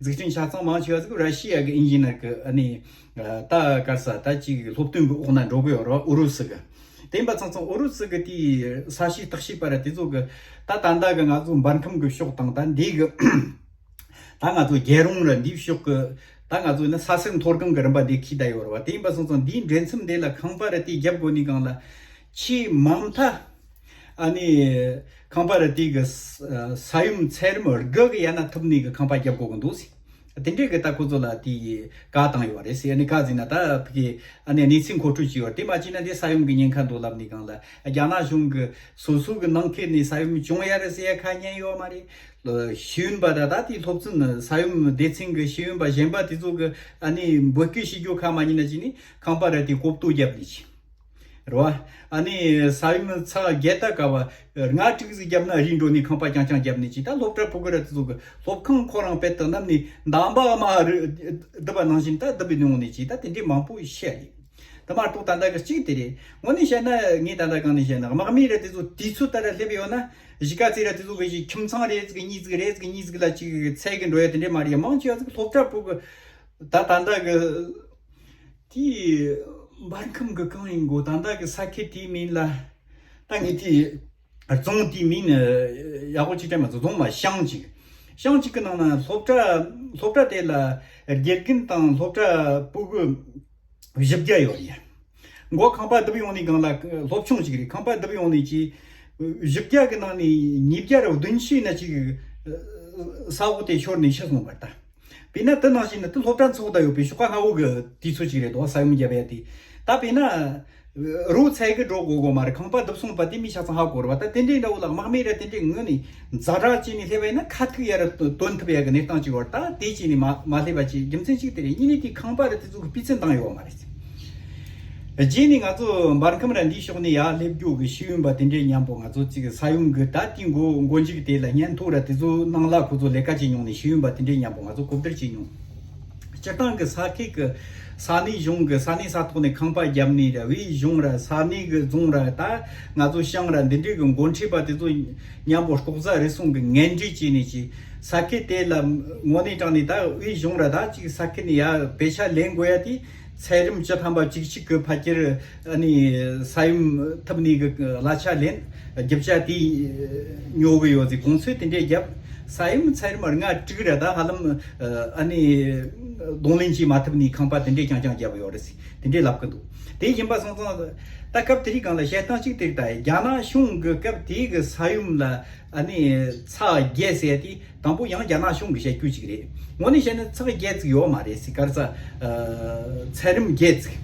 འཛུགས་སྐྲུན་ཆ་ཚང་མང་ཆེ་བ་ཟིག་ར་ཤི་ཡ་གི་ཨིན་ཇི་ནར་གི་ཨ་ནི། ད་ག་ས་ད་ཅིག་སློབ་སྟོན་གྱི་འོག་ན་འགྲོ་གི་ཡོད་རེད་བ། ཨུ་རུ་སུ་གི། དེ་ཡིན་པ་ཚང་ཚང་ཨུ་རུ་སུ་གི་དེའི་ས་གཤིས་བརྟག་དཔྱད་པ་ར་དེ་ཚོ་གི་ད་ད་ལྟ་གི་ང་ཚོ་འབར་ཁམས་གི་ཕྱོགས་དང་ད་འདི་གི་ད་ང་ཚོ་རྒྱལ་རོང་ར་འདིའི་ཕྱོགས་གི་ད་ང་ཚོ་ནི་ས་སེར་མཐོ་སྒང་གི་རིམ་པ་འདི་ཁྱེར་བསྡད་ཡོད་རེད་བ། དེ་ཡིན་པ་སོང་ཙང་འདིའི་འདྲེན་མཚམས་འདི་ལ་ཁང་པ་ར་དེ་རྒྱབ་དགོས་ནི་སྒང་ལ་ཆེས་མང་མཐའ། ཨ་ནི་ཁང་པ་ར་དེ་གི་ས་ས་ཡོམ་ཚད་རིམ་དགུ་གི་ཡ་ན་ཐུབ་ནི་གི་ཁང་པ་རྒྱབ་དགོས་གི་འདུག་ཟེར། དེ་འདྲའི་གི་ད་ཁོ་ཚོ་ལ་དེ་བཀའ་བཏང་ཡོད་རེད་ཟེར། ཨ་ནི་བཀའ་ཟེར་ན་ད་ཕ་གི་ཨ་ནི་གནས་ཚུལ་མཁོ་སྤྲོད་བྱས་ཡོད་རེད། དེ་མ་བྱས་ན་དེ་ས་ཡོམ་གི་ཉེན་ཁ་འདུག་ལབ་ནི་སྒང་ལ་རྒྱ་ནག་གཞུང་གི་སོ་སོ་གི་ནང་ཁུལ་ནས་ས་ཡོམ་བྱུང་ཡ་རེད་ཟེར་ཡ་ཁ་ཉན་ཡོད་མ་རེད། ཤེས་ཡོན་པ་ད་ད་དེ་སློབ་ཚན་ས་ཡོམ་སྡེ་ཚན་གི་ཤེས་ཡོན་པ་གཞན་པ་དེ་ཚོ་གི་ཨ་ནི་འབོད་སྐུལ་བྱེད་རྒྱུ་ཁ་མ་ཉན་ན་ཅི་ནི་ཁང་པ་ར་དེ་གོ་བསྡུར་རྒྱབ་ནི་ཅི། རེད་བ། ཨ་ནི་ས་ཡོམ་ཚ་བརྒྱད་ད་ག་བ་ལྔ་དྲུག་ཟིག་བརྒྱབ་ན་རིལ་འགྲོ་ནི་ཁང་པ་རྐྱང་རྐྱང་བརྒྱབ་ནི་ཅི། ད་སློབ་གྲྭ་ཕྲུ་གུ་ར་དེ་ཚོ་གི་སློབ་ཁང་ཁོ་རང་དཔེ་དང་བསྣམས་ནས་འདམ་པ་མ་རི་བརྡིབས་པ་ནང་བཞིན་ད་བརྡིབས་ནི་ཡོང་ནི་ཅི། ད་དེ་འདྲའི་མང་པོ་བཤད་རེད། ད་མ་གཏོགས་ད་ལྟ་གི་གཅིག་དེ་རེད། དངོས་གནས་བཤད་ན་ངས་ད་ལྟ་གང་ནས་བཤད་ན་དམག་མི་ར་དེ་ཚོ་དུས་ཚོད་ལྟར་ར་སླེབས་ཡོད་ན་གཞིས་ཀ་རྩེ་ར་དེ་ཚོ་གི་ཅིག་ཁྱིམ་ཚང་རེ་ཟིག་གཉིས་ཟིག་རེ་ཟིག་གཉིས་ཟིག་ལ་ཅིག་ཚད་གི་འགྲོ་ཡ་དེ་འདྲའི་མ་རེད། མང་ཆེ་བ་ཟིག་སློབ་གྲྭ་ཕྲུ་གུ་ད་ད་ལྟ་གི་དེའི་འབར་ཁམས་ཀྱི་གང་ཡིན་གོ། ད་ལྟ་གི་ས་ཁུལ་དེའི་མིང་ལ་ད་ངས་དེའི་རྫོང་དེའི་མིང་ཡག་པོ་ཅིག་དྲན་མ་སོང་། རྫོང་མ་ཤང་ཅིག་ཤང་ཅིག་གི་ནང་ན་སློབ་གྲྭ་སློབ་གྲྭ་དེ་ལ་དགེ་རྒན་དང་སློབ་གྲྭ་ཕྲུ་གུ་བཞི་བརྒྱ་ཡོད་རེད། མགོ་ཁང་པ་བརྡིབས་ཡོང་ནི་སྒང་ལ་སློབ་ཆུང་ཅིག་རེད། ཁང་པ་བརྡིབས་ཡོང་ནི་ཅི་བཞི་བརྒྱ་གི་ནང་ནས་ཉིས་བརྒྱ་ར་བདུན་ཅུ་ན་ཅིག་ས་འོག་དེ་ཤོར་ནས་ཤི་སོང་བ་རེད་ད། དཔེར་ན་དེ་ནང་བཞིན་ནི་དེ་སློབ་གྲྭ་ཚོགས་བསྡད་ཡོད་པའི་ཤོག་ཁག་སྔ་བོ་གི་དུས་ཚོད་ཅིག་རེད་དོ། ས་ཡོམ་བརྒྱབ་ཡ་དེ་ད་དཔེར་ན་རོ་ཚད་གི་འགྲོ་དགོས་དགོས་མ་རེད། ཁང་པ་བརྡིབས་སོང་བ་དེ་མི་ཆ་ཚང་ཧ་གོ་རེད་བ། ད་དེ་འདྲའི་འདྲ་བོ་ལ་དམག་མི་ར་དེ་འདྲའི་ངོས་ནས་ཛ་དྲག་བྱས་ནས་སླེབས་པ་ཡིན་ན་ཁ་ཐུག་ཡ་ར་དོན་ཐུབ་ཡ་གི་གནས་སྟངས་ཅིག་ཡོད་རེད། ད་དེ་བྱས་ནས་མ་མ་སླེབས་པ་ཅིག་རྒྱུ་མཚན་གཅིག་དེ་རེད། གཉིས་ནས་དེ་ཁང་པ་ར་དེ་ཚོ་གི་སྤུས་ཚད་འདང་ཡོད་མ་རེད། རྗེས་ནས་ང་ཚོ་འབར་ཁམས་ར་འདིའི་ཕྱོགས་ནས་ཡར་སླེབས་རྒྱུ་གི་ཤེས་ཡོན་པ་དེ་འདྲའི་མཉམ་པོ་ང་ཚོ་གཅིག་ས་ཡོམ་གི་ད་དེའི་མགོ་མགོ་མཇུག་དེ་ལ་སྙན་ཐོ་ར་དེ་ཚོ་ནང་ལ་ཁོ་ཚོ་ལས་ཀ་བྱེད་མྱོང་ནས་ཤེས་ཡོན་པ་དེ་འདྲའི་མཉམ་པོ་ང་ཚོ་གོ་བསྡུར་བྱེད་མྱོང་། སྤྱིར་བཏང་གི་ས་ཁུལ་གི་ས་གནས་གཞུང་གི་ས་གནས་ས་ཐོག་ནས་ཁང་པ་བརྒྱབ་ནས་ར་དབུས་གཞུང་ར་ས་གནས་གི་རྫོང་ར་ད་ང་ཚོ་ཤང་ར་འདི་འདྲའི་གི་འགོ་ཁྲིད་པ་དེ་ཚོ་མཉམ་པོ་ལྐོག་ཟ་རུལ་སུངས་གི་ངན་འབྲེལ་བྱས་ནས་ཀྱི་ས་ཁུལ་དེ་ལ་དངོས་གནས་དྲང་ནས་ད་དབུས་གཞུང་ར་ད་ཅིག་ས་ཁུལ་ནས་ཡ་བེད་ཆ་ལེན་དགོས་ཡ་དེ། ཚད་རིམས་བཅུ་ཐམ་པ་བཅུ་གཅིག་གི་ཕལ་ཆེར་ཨ་ནི་ས་ཡོམ་ཐེབས་ནས་གི་གླ་ཆ་ལེན་རྒྱུ་ཆ་དེ་ཉོ་གི་ཡོད་ཟེར། གོང་ཚོས་དེ་འདྲས་བརྒྱབ། ས་ཡོམ་ཚད་རིམས་ལྔ་དྲུག་ར་ད་ཧ་ལམ་ཨ་ནི་གདོང་ལེན་བྱེད་མ་ཐུབ་ནས་ཁང་པ་དེ་འདྲས་རྐྱང་རྐྱང་བརྒྱབ་ཡོད་རེད་ཟེར། དེ་འདྲས་ལབ་གི་འདུག། དེ་ཡིན་པ་སོང་ཙང་ད་སྐབས་དེ་རིང་སྒང་ལ་བཤད་སྟངས་གཅིག་དེ་རེད། ད་རྒྱ་ནག་གཞུང་གི་སྐབས་དེའི་གི་ས་ཡོམ་ལ་ཨ་ནི་ཚེག་བརྒྱད་ཟེར་དེ་དང་པོ་ཡང་རྒྱ་ནག་གཞུང་གི་བཤད་རྒྱུ་ཅིག་རེད། དངོས་གནས་བཤད་ན་ཚེག་བརྒྱད་ཅིག་ཡོད་མ་རེད་ཟེར། ག་རེ་ཟེར། ཚད་རིམས་བརྒྱད་ཅིག།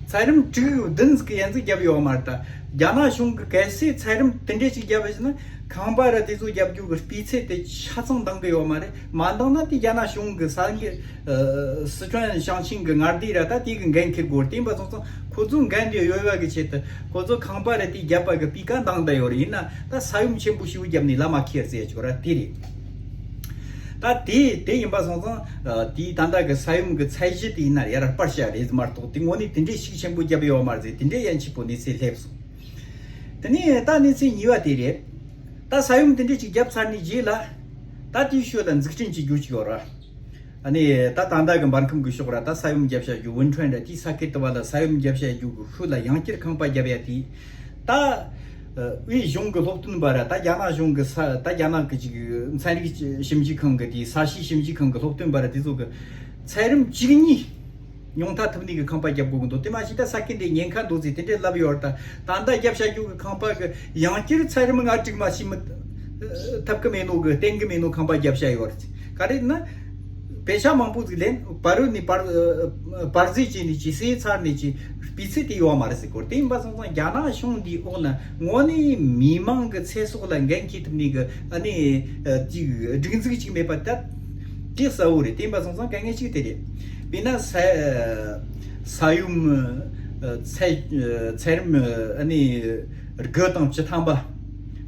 ཚད་རིམས་དྲུག་བདུན་ཟིག་གི་ཡན་ཟིག་བརྒྱབ་ཡོད་མ་རེད། ད་རྒྱ་ནག་གཞུང་གི་གལ་སྲིད་ཚད་རིམས་དེ་འདྲས་ཅིག་བརྒྱབ་པ་ཡིན་ན་ཁང་པ་ར་དེ་ཚོ་བརྒྱབ་རྒྱུ་གི་སྤུས་ཚད་དེ་ཆ་ཚང་འདང་གི་ཡོད་མ་རེད། མ་འདང་ན་དེ་རྒྱ་ནག་གཞུང་གི་ས་གནས་ཨ་སི་ཁྲོན་ཞིང་ཆེན་གི་མངའ་སྡེ་ར་ད་དེ་གི་འགན་འཁྱེར་དགོས་རེད། དེ་ཡིན་པ་སོང་ཙང་ཁོ་ཚོ་འགན་དེ་ཡོད་པ་གི་ཆེད་དུ་ཁོ་ཚོ་ཁང་པ་ར་དེ་བརྒྱབ་པ་གི་སྤུས་ཀ་འདང་བསྡད་ཡོད་རེད། ཡིན་ན་ད་ས་ཡོམ་ཆེན་པོ་ཞིག་བརྒྱབ་ནས་ལམ་མ་ཁེལ་ཟེར་ཆོག་ར་དེ་རེད། ད་དེ་དེ་ཡིན་པ་སོང་ཙང་ཨ་དེའི་ད་ལྟ་གི་ས་ཡོམ་གི་ཚད་གཞི་དེ་ཡིན་ན་ཡར་སྤར་བྱ་རེད་མ་གཏོགས་དེ་དངོས་གནས་དེ་འདྲའི་ཤུགས་ཆེན་པོ་བརྒྱབ་ཡོད་མ་རེད་ཟེར། དེ་འདྲའི་ཡན་ཆད་པོ་གནས་ཚུལ་སླེབས་སོང་། དེ་ནས་ད་གནས་ཚུལ་གཉིས་པ་དེ་རེད། ད་ས་ཡོམ་དེ་འདྲ་ཅིག་བརྒྱབ་ཚར་ནས་རྗེས་ལ་ད་དེའི་ཤུལ་ལ་འཛུགས་སྐྲུན་བྱེད་རྒྱུ་ཅིག་ཡོད་ར། ཨ་ནི་ད་ད་ལྟ་གི་འབར་ཁམས་གི་ཕྱོགས་ར་ད་ས་ཡོམ་བརྒྱབ་བྱ་རྒྱུ་ཝུན་ཁྲོན་ར་དེའི་ས་ཁུལ་དུ་བ་ལ་ས་ཡོམ་བརྒྱབ་བྱ་རྒྱུ་གི་ཤུལ་ལ་ཡང་བསྐྱར་ཁང་པ་བརྒྱབ་ཡ་དེ་ད་ཨ་དབུས་གཞུང་གི་སློབ་སྟོན་པ་ར་ད་རྒྱ་ནག་གཞུང་གི་ས་ད་རྒྱ་ནག་གི་ཅིག་ཚན་རིག་ཞིབ་འཇུག་ཁང་གི་དེའི་ས་གཤིས་ཞིབ་འཇུག་ཁང་གི་སློབ་སྟོན་པ་ར་དེ་ཚོ་གི་ཚད་རིམས་བཅུ་གཉིས། ཉུང་མཐའ་ཐུབ་ནས་གི་ཁང་པ་རྒྱབ་དགོས་ཀྱི་འདུག། དེ་མ་གཞི་ད་ས་ཁུལ་འདི་ཉེན་ཁ་འདུག་ཟེར་དེ་འདྲའི་ལབ་ཡོད་རེད། ད་ད་ལྟ་རྒྱབ་བྱ་རྒྱུ་གི་ཁང་པ་གི་ཡང་བསྐྱར་ཚད་རིམས་ལྔ་དྲུག་མ་ཕྱིན་མི་ཐུབ་ཀྱི་མེད་ནོ་གི་གཏན་གི་མེད་ནོ་ཁང་པ་རྒྱབ་བྱ་ཡོད་རེད། ག་རེ་ན་པེ་ཤ་མང་པོ་ཟིག་ལེན་བར་རོལ་ནས་བར་བར་རྫས་བྱས་ནས་ཀྱི་སེལ་ཚར་ནས་ཀྱི་སྤུས་ཚད་དེ་ཡོད་མ་རེད་ཟེར་གོ། དེ་ཡིན་པ་སོང་ཙང་རྒྱ་ནག་གཞུང་འདིའི་འོག་ན་དངོས་གནས་མི་མང་གི་ཚེ་སྲོག་ལ་འགན་འཁྱེར་ཐུབ་ནས་གི་ཨ་ནི་ཅིག་སྒྲིག་འཛུགས་ཅིག་མེད་པ་ད། དེ་གསལ་བོ་རེད། དེ་ཡིན་པ་སོང་ཙང་དཀའ་ངལ་གཅིག་དེ་རེད། དཔེར་ན་ས་ས་ཡོམ་ཚད་ཚད་རིམས་ཨ་ནི་དགུ་དང་བཅུ་ཐམ་པ།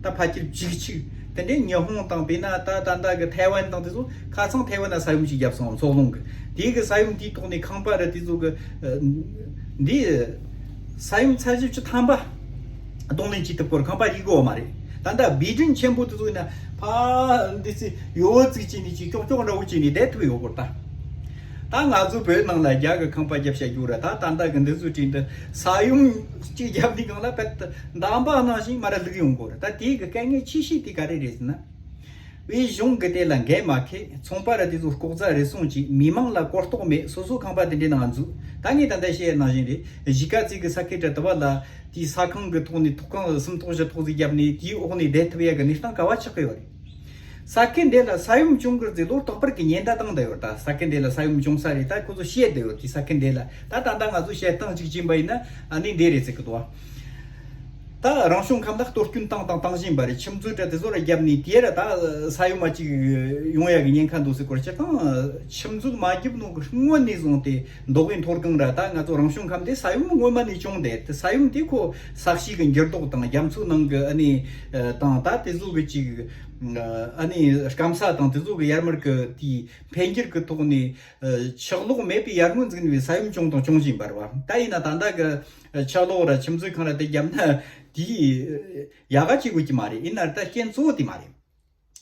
ད་ཕལ་ཆེར་བཅུ་གཅིག། དེ་འདྲའི་ཉི་ཧོང་དང་དཔེར་ན་ད་ད་ལྟ་གི་ཐའེ་ཝན་དང་དེ་ཚོ་ཁ་སང་ཐའེ་ཝན་ན་ས་ཡོམ་ཞིག་བརྒྱབ་སོང་། མཚོ་ལྷུང་གི་དེའི་གི་ས་ཡོམ་དེའི་ཐོག་ནས་ཁང་པ་ར་དེ་ཚོ་གི་འདི་ས་ཡོམ་ཚད་གཞི་བཅུ་ཐམ་པ། གདོང་ལེན་བྱེད་ཐུབ་སྐོར་ཁང་པ་རིག་གོ་མ་རེད། ད་ལྟ་བི་ཌིང་ཆེན་པོ་དེ་ཚོ་ཡིན་ན་ཕ་འདི་ཚོ་ཡོ་བོ་ཙིག་ཅིག་ནས་ཅིག་ཀྱོག་ཀྱོག་འདྲ་བོ་ཅིག་ནས་བསྡད་ཐུབ་ཡོད་སྐོར་ད། ད་ང་ཚོ་བོད་ནང་ལ་རྒྱ་གི་ཁང་པ་རྒྱབ་བྱ་རྒྱུ་ར་ད་ད་ལྟ་གི་འདི་ཚོ་བྲིས་འདི་ས་ཡོམ་ཅིག་རྒྱབ་ནི་གང་ལ་བད་འདམ་པ་ནང་བཞིན་མ་ར་ལུག་ཡོང་གོ་ར། ད་དེའི་གི་དཀའ་ངལ་ཆེ་ཤོས་དེ་ག་རེ་རེད་ཟེར་ན། དབུས་གཞུང་གི་དེ་ལ་འགན་མ་འཁྱེར། ཚོང་པ་ར་དེ་ཚོ་ལྐོག་ཟ་རུལ་སུངས་ཀྱིས་མི་མང་ལ་གོ་རྟོགས་མེད། སོ་སོ་ཁང་པ་དེ་འདྲའི་ནང་འཛུལ། ད་ངས་ད་ལྟ་བཤད་ནང་བཞིན་རེད། གཞིས་ཀ་རྩེ་གི་ས་ཁུལ་ར་དུ་བ་ལ་དེའི་ས་ཁང་གི་ཐོག་ནས་ཐོག་ཁང་གསུམ་ཐོག་བཞི་ཐོག་ཟིག་བརྒྱབ་ནས་དེའི་འོག་ནས་བསྡད་ཐུབ་ཡ་གི་གནས་སྟངས་ག་བ་ཆགས་ཀྱི་ཡོད་རེད། ས་ཁུལ་འདི་ལ་ས་ཡོམ་བྱུང་གི་རེད་ཟེར་ལོ་རྟག་པར་གི་ཉེན་བརྡ་བཏང་བསྡད་ཡོད་རེད། ད་ས་ཁུལ་འདི་ལ་ས་ཡོམ་བྱུང་ས་རེད། ད་ཁོ་ཚོ་བཤད་བསྡད་ཡོད་རེད། དེ་ས་ཁུལ་འདི་ལ་ད་ད་ལྟ་ང་ཚོ་བཤད་སྟངས་གཅིག་བྱིན་པ་ཡིན་ན་ཨ་ནི་འདི་རེད་ཟེར་གི་འདུག་བ། ད་རང་བྱུང་ཁམས་ལ་གཏོར་སྐྱོན་བཏང་དང་བཏང་བཞིན་པ་རེད། ཆུ་མཛོད་དྲ་དེ་ཚོ་ར་བརྒྱབ་ནས་དེ་ར་ད་ས་ཡོམ་མ་ཅིག་ཡོང་ཡ་གི་ཉེན་ཁ་འདུག་ཟེར་སྐོར་སྤྱིར་བཏང་ཆུ་མཛོད་མ་བརྒྱབ་ནོ་གི་སྔོན་ནས་བཟུང་སྟེ་མདོ་དབུས་མཐོ་སྒང་ར་ད་ང་ཚོ་རང་བྱུང་ཁམས་དེ་ས་ཡོམ་སྔོན་མ་ནས་བྱུང་བསྡད་དེ། ས་ཡོམ་དེ་ཁོ་ས་གཤིས་ཀྱི་འགྱུར་ལྡོག་དང་རྒྱ་མཚོའི་ནང་གི་ཨ་ནི་དང་ད་དེ་ཚོ་གི་ཅིག་ཨ་ནི་སྐམ་ས་དང་དེ་ཚོ་གི་ཡར་མར་གི་དེའི་འཕེལ་འགྱུར་གི་ཐོག་ནས་ཆག་ལོག་མེད་པའི་ཡར་སྔོན་འཛུགས་ནས་ས་ཡོམ་བྱུང་དང་འབྱུང་བཞིན་པ་རེད་བ། ད་ཡིན་ན་ད་ལྟ་གི་ཆག་ལོག་ར་ཆུ་མཛོད་ཁང་ར་དེ་བརྒྱབ་ན་དེའི་ཡག་ག་བྱེད་དགོས་ཀྱི་མ་རེད། ཡིན་ན་ད་རྐྱེན་གཙོ་བོ་དེ་མ་རེད།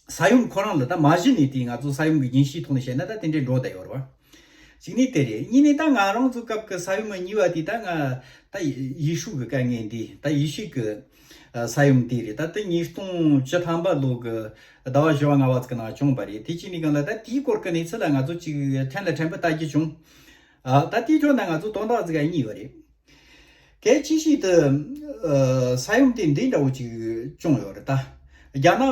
ས་ཡོམ་ཁོ་རང་ལ་ད་མ་གཞི་ནས་དེ་ང་ཚོ་ས་ཡོམ་གྱི་རྒྱུན་ཤེས་ཐོག་ནས་བཤད་ན་ད་དེ་འདྲའི་འགྲོ་བསྡད་ཡོད་རེད་བ། གཅིག་ནས་དེ་རེད། གཉིས་ནས་ད་ང་རང་ཚོ་སྐབས་ཀྱི་ས་ཡོམ་གཉིས་པ་དེ་ད་ང་ད་ཡེ་ཤུ་གི་དཀའ་ངལ་འདི་ད་ཡེ་ཤུ་གི་ས་ཡོམ་དེ་རེད། ད་དེ་ཉིས་སྟོང་བཅུ་ཐམ་པ་ལོ་གི་ཟླ་བ་བཞི་བ་ལྔ་བ་ཙམ་གི་ནང་བྱུང་བ་རེད། དེ་གཅིག་ནས་གང་ལ་ད་དེའི་སྐོར་གྱི་གནས་ཚུལ་ལ་ང་ཚོ་གཅིག་ཕྲན་ལ་ཕྲན་བུ་ལྟ་རྒྱུ་བྱུང་། ད་དེའི་ཁྲོད་ན་ང་ཚོ་དོན་དག་ཟིག་གཉིས་ཡོད་རེད། གལ་ཆེ་ཤོས་དེ་ས་ཡོམ་དེ་འདི་འདྲ་བོ་ཅིག་བྱུང་ཡོད་རེད་ད། རྒྱ་ནག་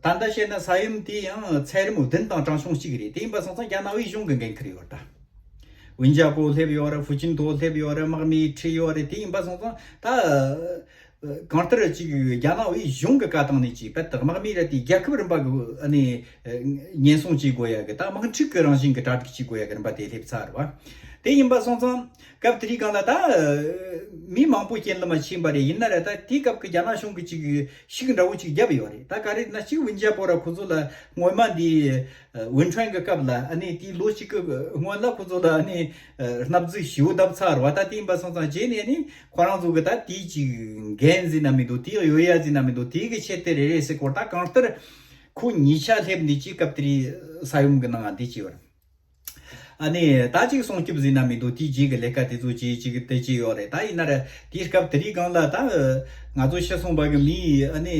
ད་ལྟ་བཤད་ན་ས་ཡོམ་དེ་ཡང་ཚད་རིམས་བདུན་དང་གྲངས་ཆུང་གཅིག་རེད། དེ་ཡིན་པ་སོང་ཙང་རྒྱ་ནག་དབུས་གཞུང་གི་འགན་འཁུར་ཡོད་རེད་ད། ཝུན་ཅ་པོ་སླེབས་ཡོད་རེད། ཧྥུ་ཅིན་ཐོ་སླེབས་ཡོད་རེད། དམག་མི་ཁྲིད་ཡོད་རེད། དེ་ཡིན་པ་སོང་ཙང་ད། གང་ལྟར་ཅིག་རྒྱ་ནག་དབུས་གཞུང་གི་བཀའ་བཏང་ནས་ཅིག་བད་དམག་མི་ར་དེ་རྒྱལ་ཁབ་རིམ་པ་གི་ཨ་ནི་ཉེན་སྲུང་བྱེད་དགོས་ཡ་གི་ད་དམག་འཁྲུག་གི་རང་བཞིན་གི་གྲ་སྒྲིག་བྱེད་དགོས་ཡ་གི་རིམ་པ་དེ་སླེབས་ཚར་བ། དེ་ཡིན་པ་སོང་ཙང་སྐབས་དེ་རིང་སྒང་ལ་ད་མི་མང་པོ་རྐྱེན་ལམ་མ་ཕྱིན་པ་རེད། ཡིན་ན་ར་ད་དེའི་སྐབས་ཀྱི་རྒྱ་ནག་གཞུང་གི་ཅིག་ཤུགས་འདྲ་བོ་ཅིག་བརྒྱབ་ཡོད་རེད། ད་ག་རེ་ན་ཅིག་ཝུན་ཅ་པོ་ར་ཁོ་ཚོ་ལ་སྔོན་མ་འདི་ཝུན་ཁྲོན་གི་སྐབས་ལ་ཨ་ནི་དེའི་ལོ་གཅིག་གི་སྔོན་ལ་ཁོ་ཚོ་ལ་ཨ་ནི་ཨ་ནབ་རྫས་ཞེ་པོ་བརྡབས་ཚར་བ། ད་དེ་ཡིན་པ་སོང་ཙང་རྗེས་ནས་ནི་ཁོ་རང་ཚོ་གི་ད་དེའི་ཅིག་འགན་ཟིན་ན་མི་འདུག། དེའི་ཡོད་ཡ་ཟིན་ན་མི་འདུག། དེའི་གི་ཆེད་དུ་རེ་རེ་ཟེར་སྐོར་ད་གང་ལྟར་ཁོ་གཉིས་ཆ་སླེབས་ནས་ཅིག་སྐབས་དེ་རིང་ས་ཡོམ་གི་ནང་ང་འདི་ཅིག་ཡོད་རེད། ཨ་ནི་ད་ཅིག་སྲུང་སྐྱོབ་ཟིན་ན་མི་འདུག་དེའི་རྗེས་ཀྱི་ལས་ཀ་དེ་ཚོ་བྱེད་ཅིག་དེ་བྱས་ཡོད་རེད། ད་ཡིན་ན་ར་དེའི་སྐབས་དེ་རིང་སྒང་ལ་ད་ང་ཚོ་ཤི་སོང་བ་གི་མིའི་ཨ་ནི་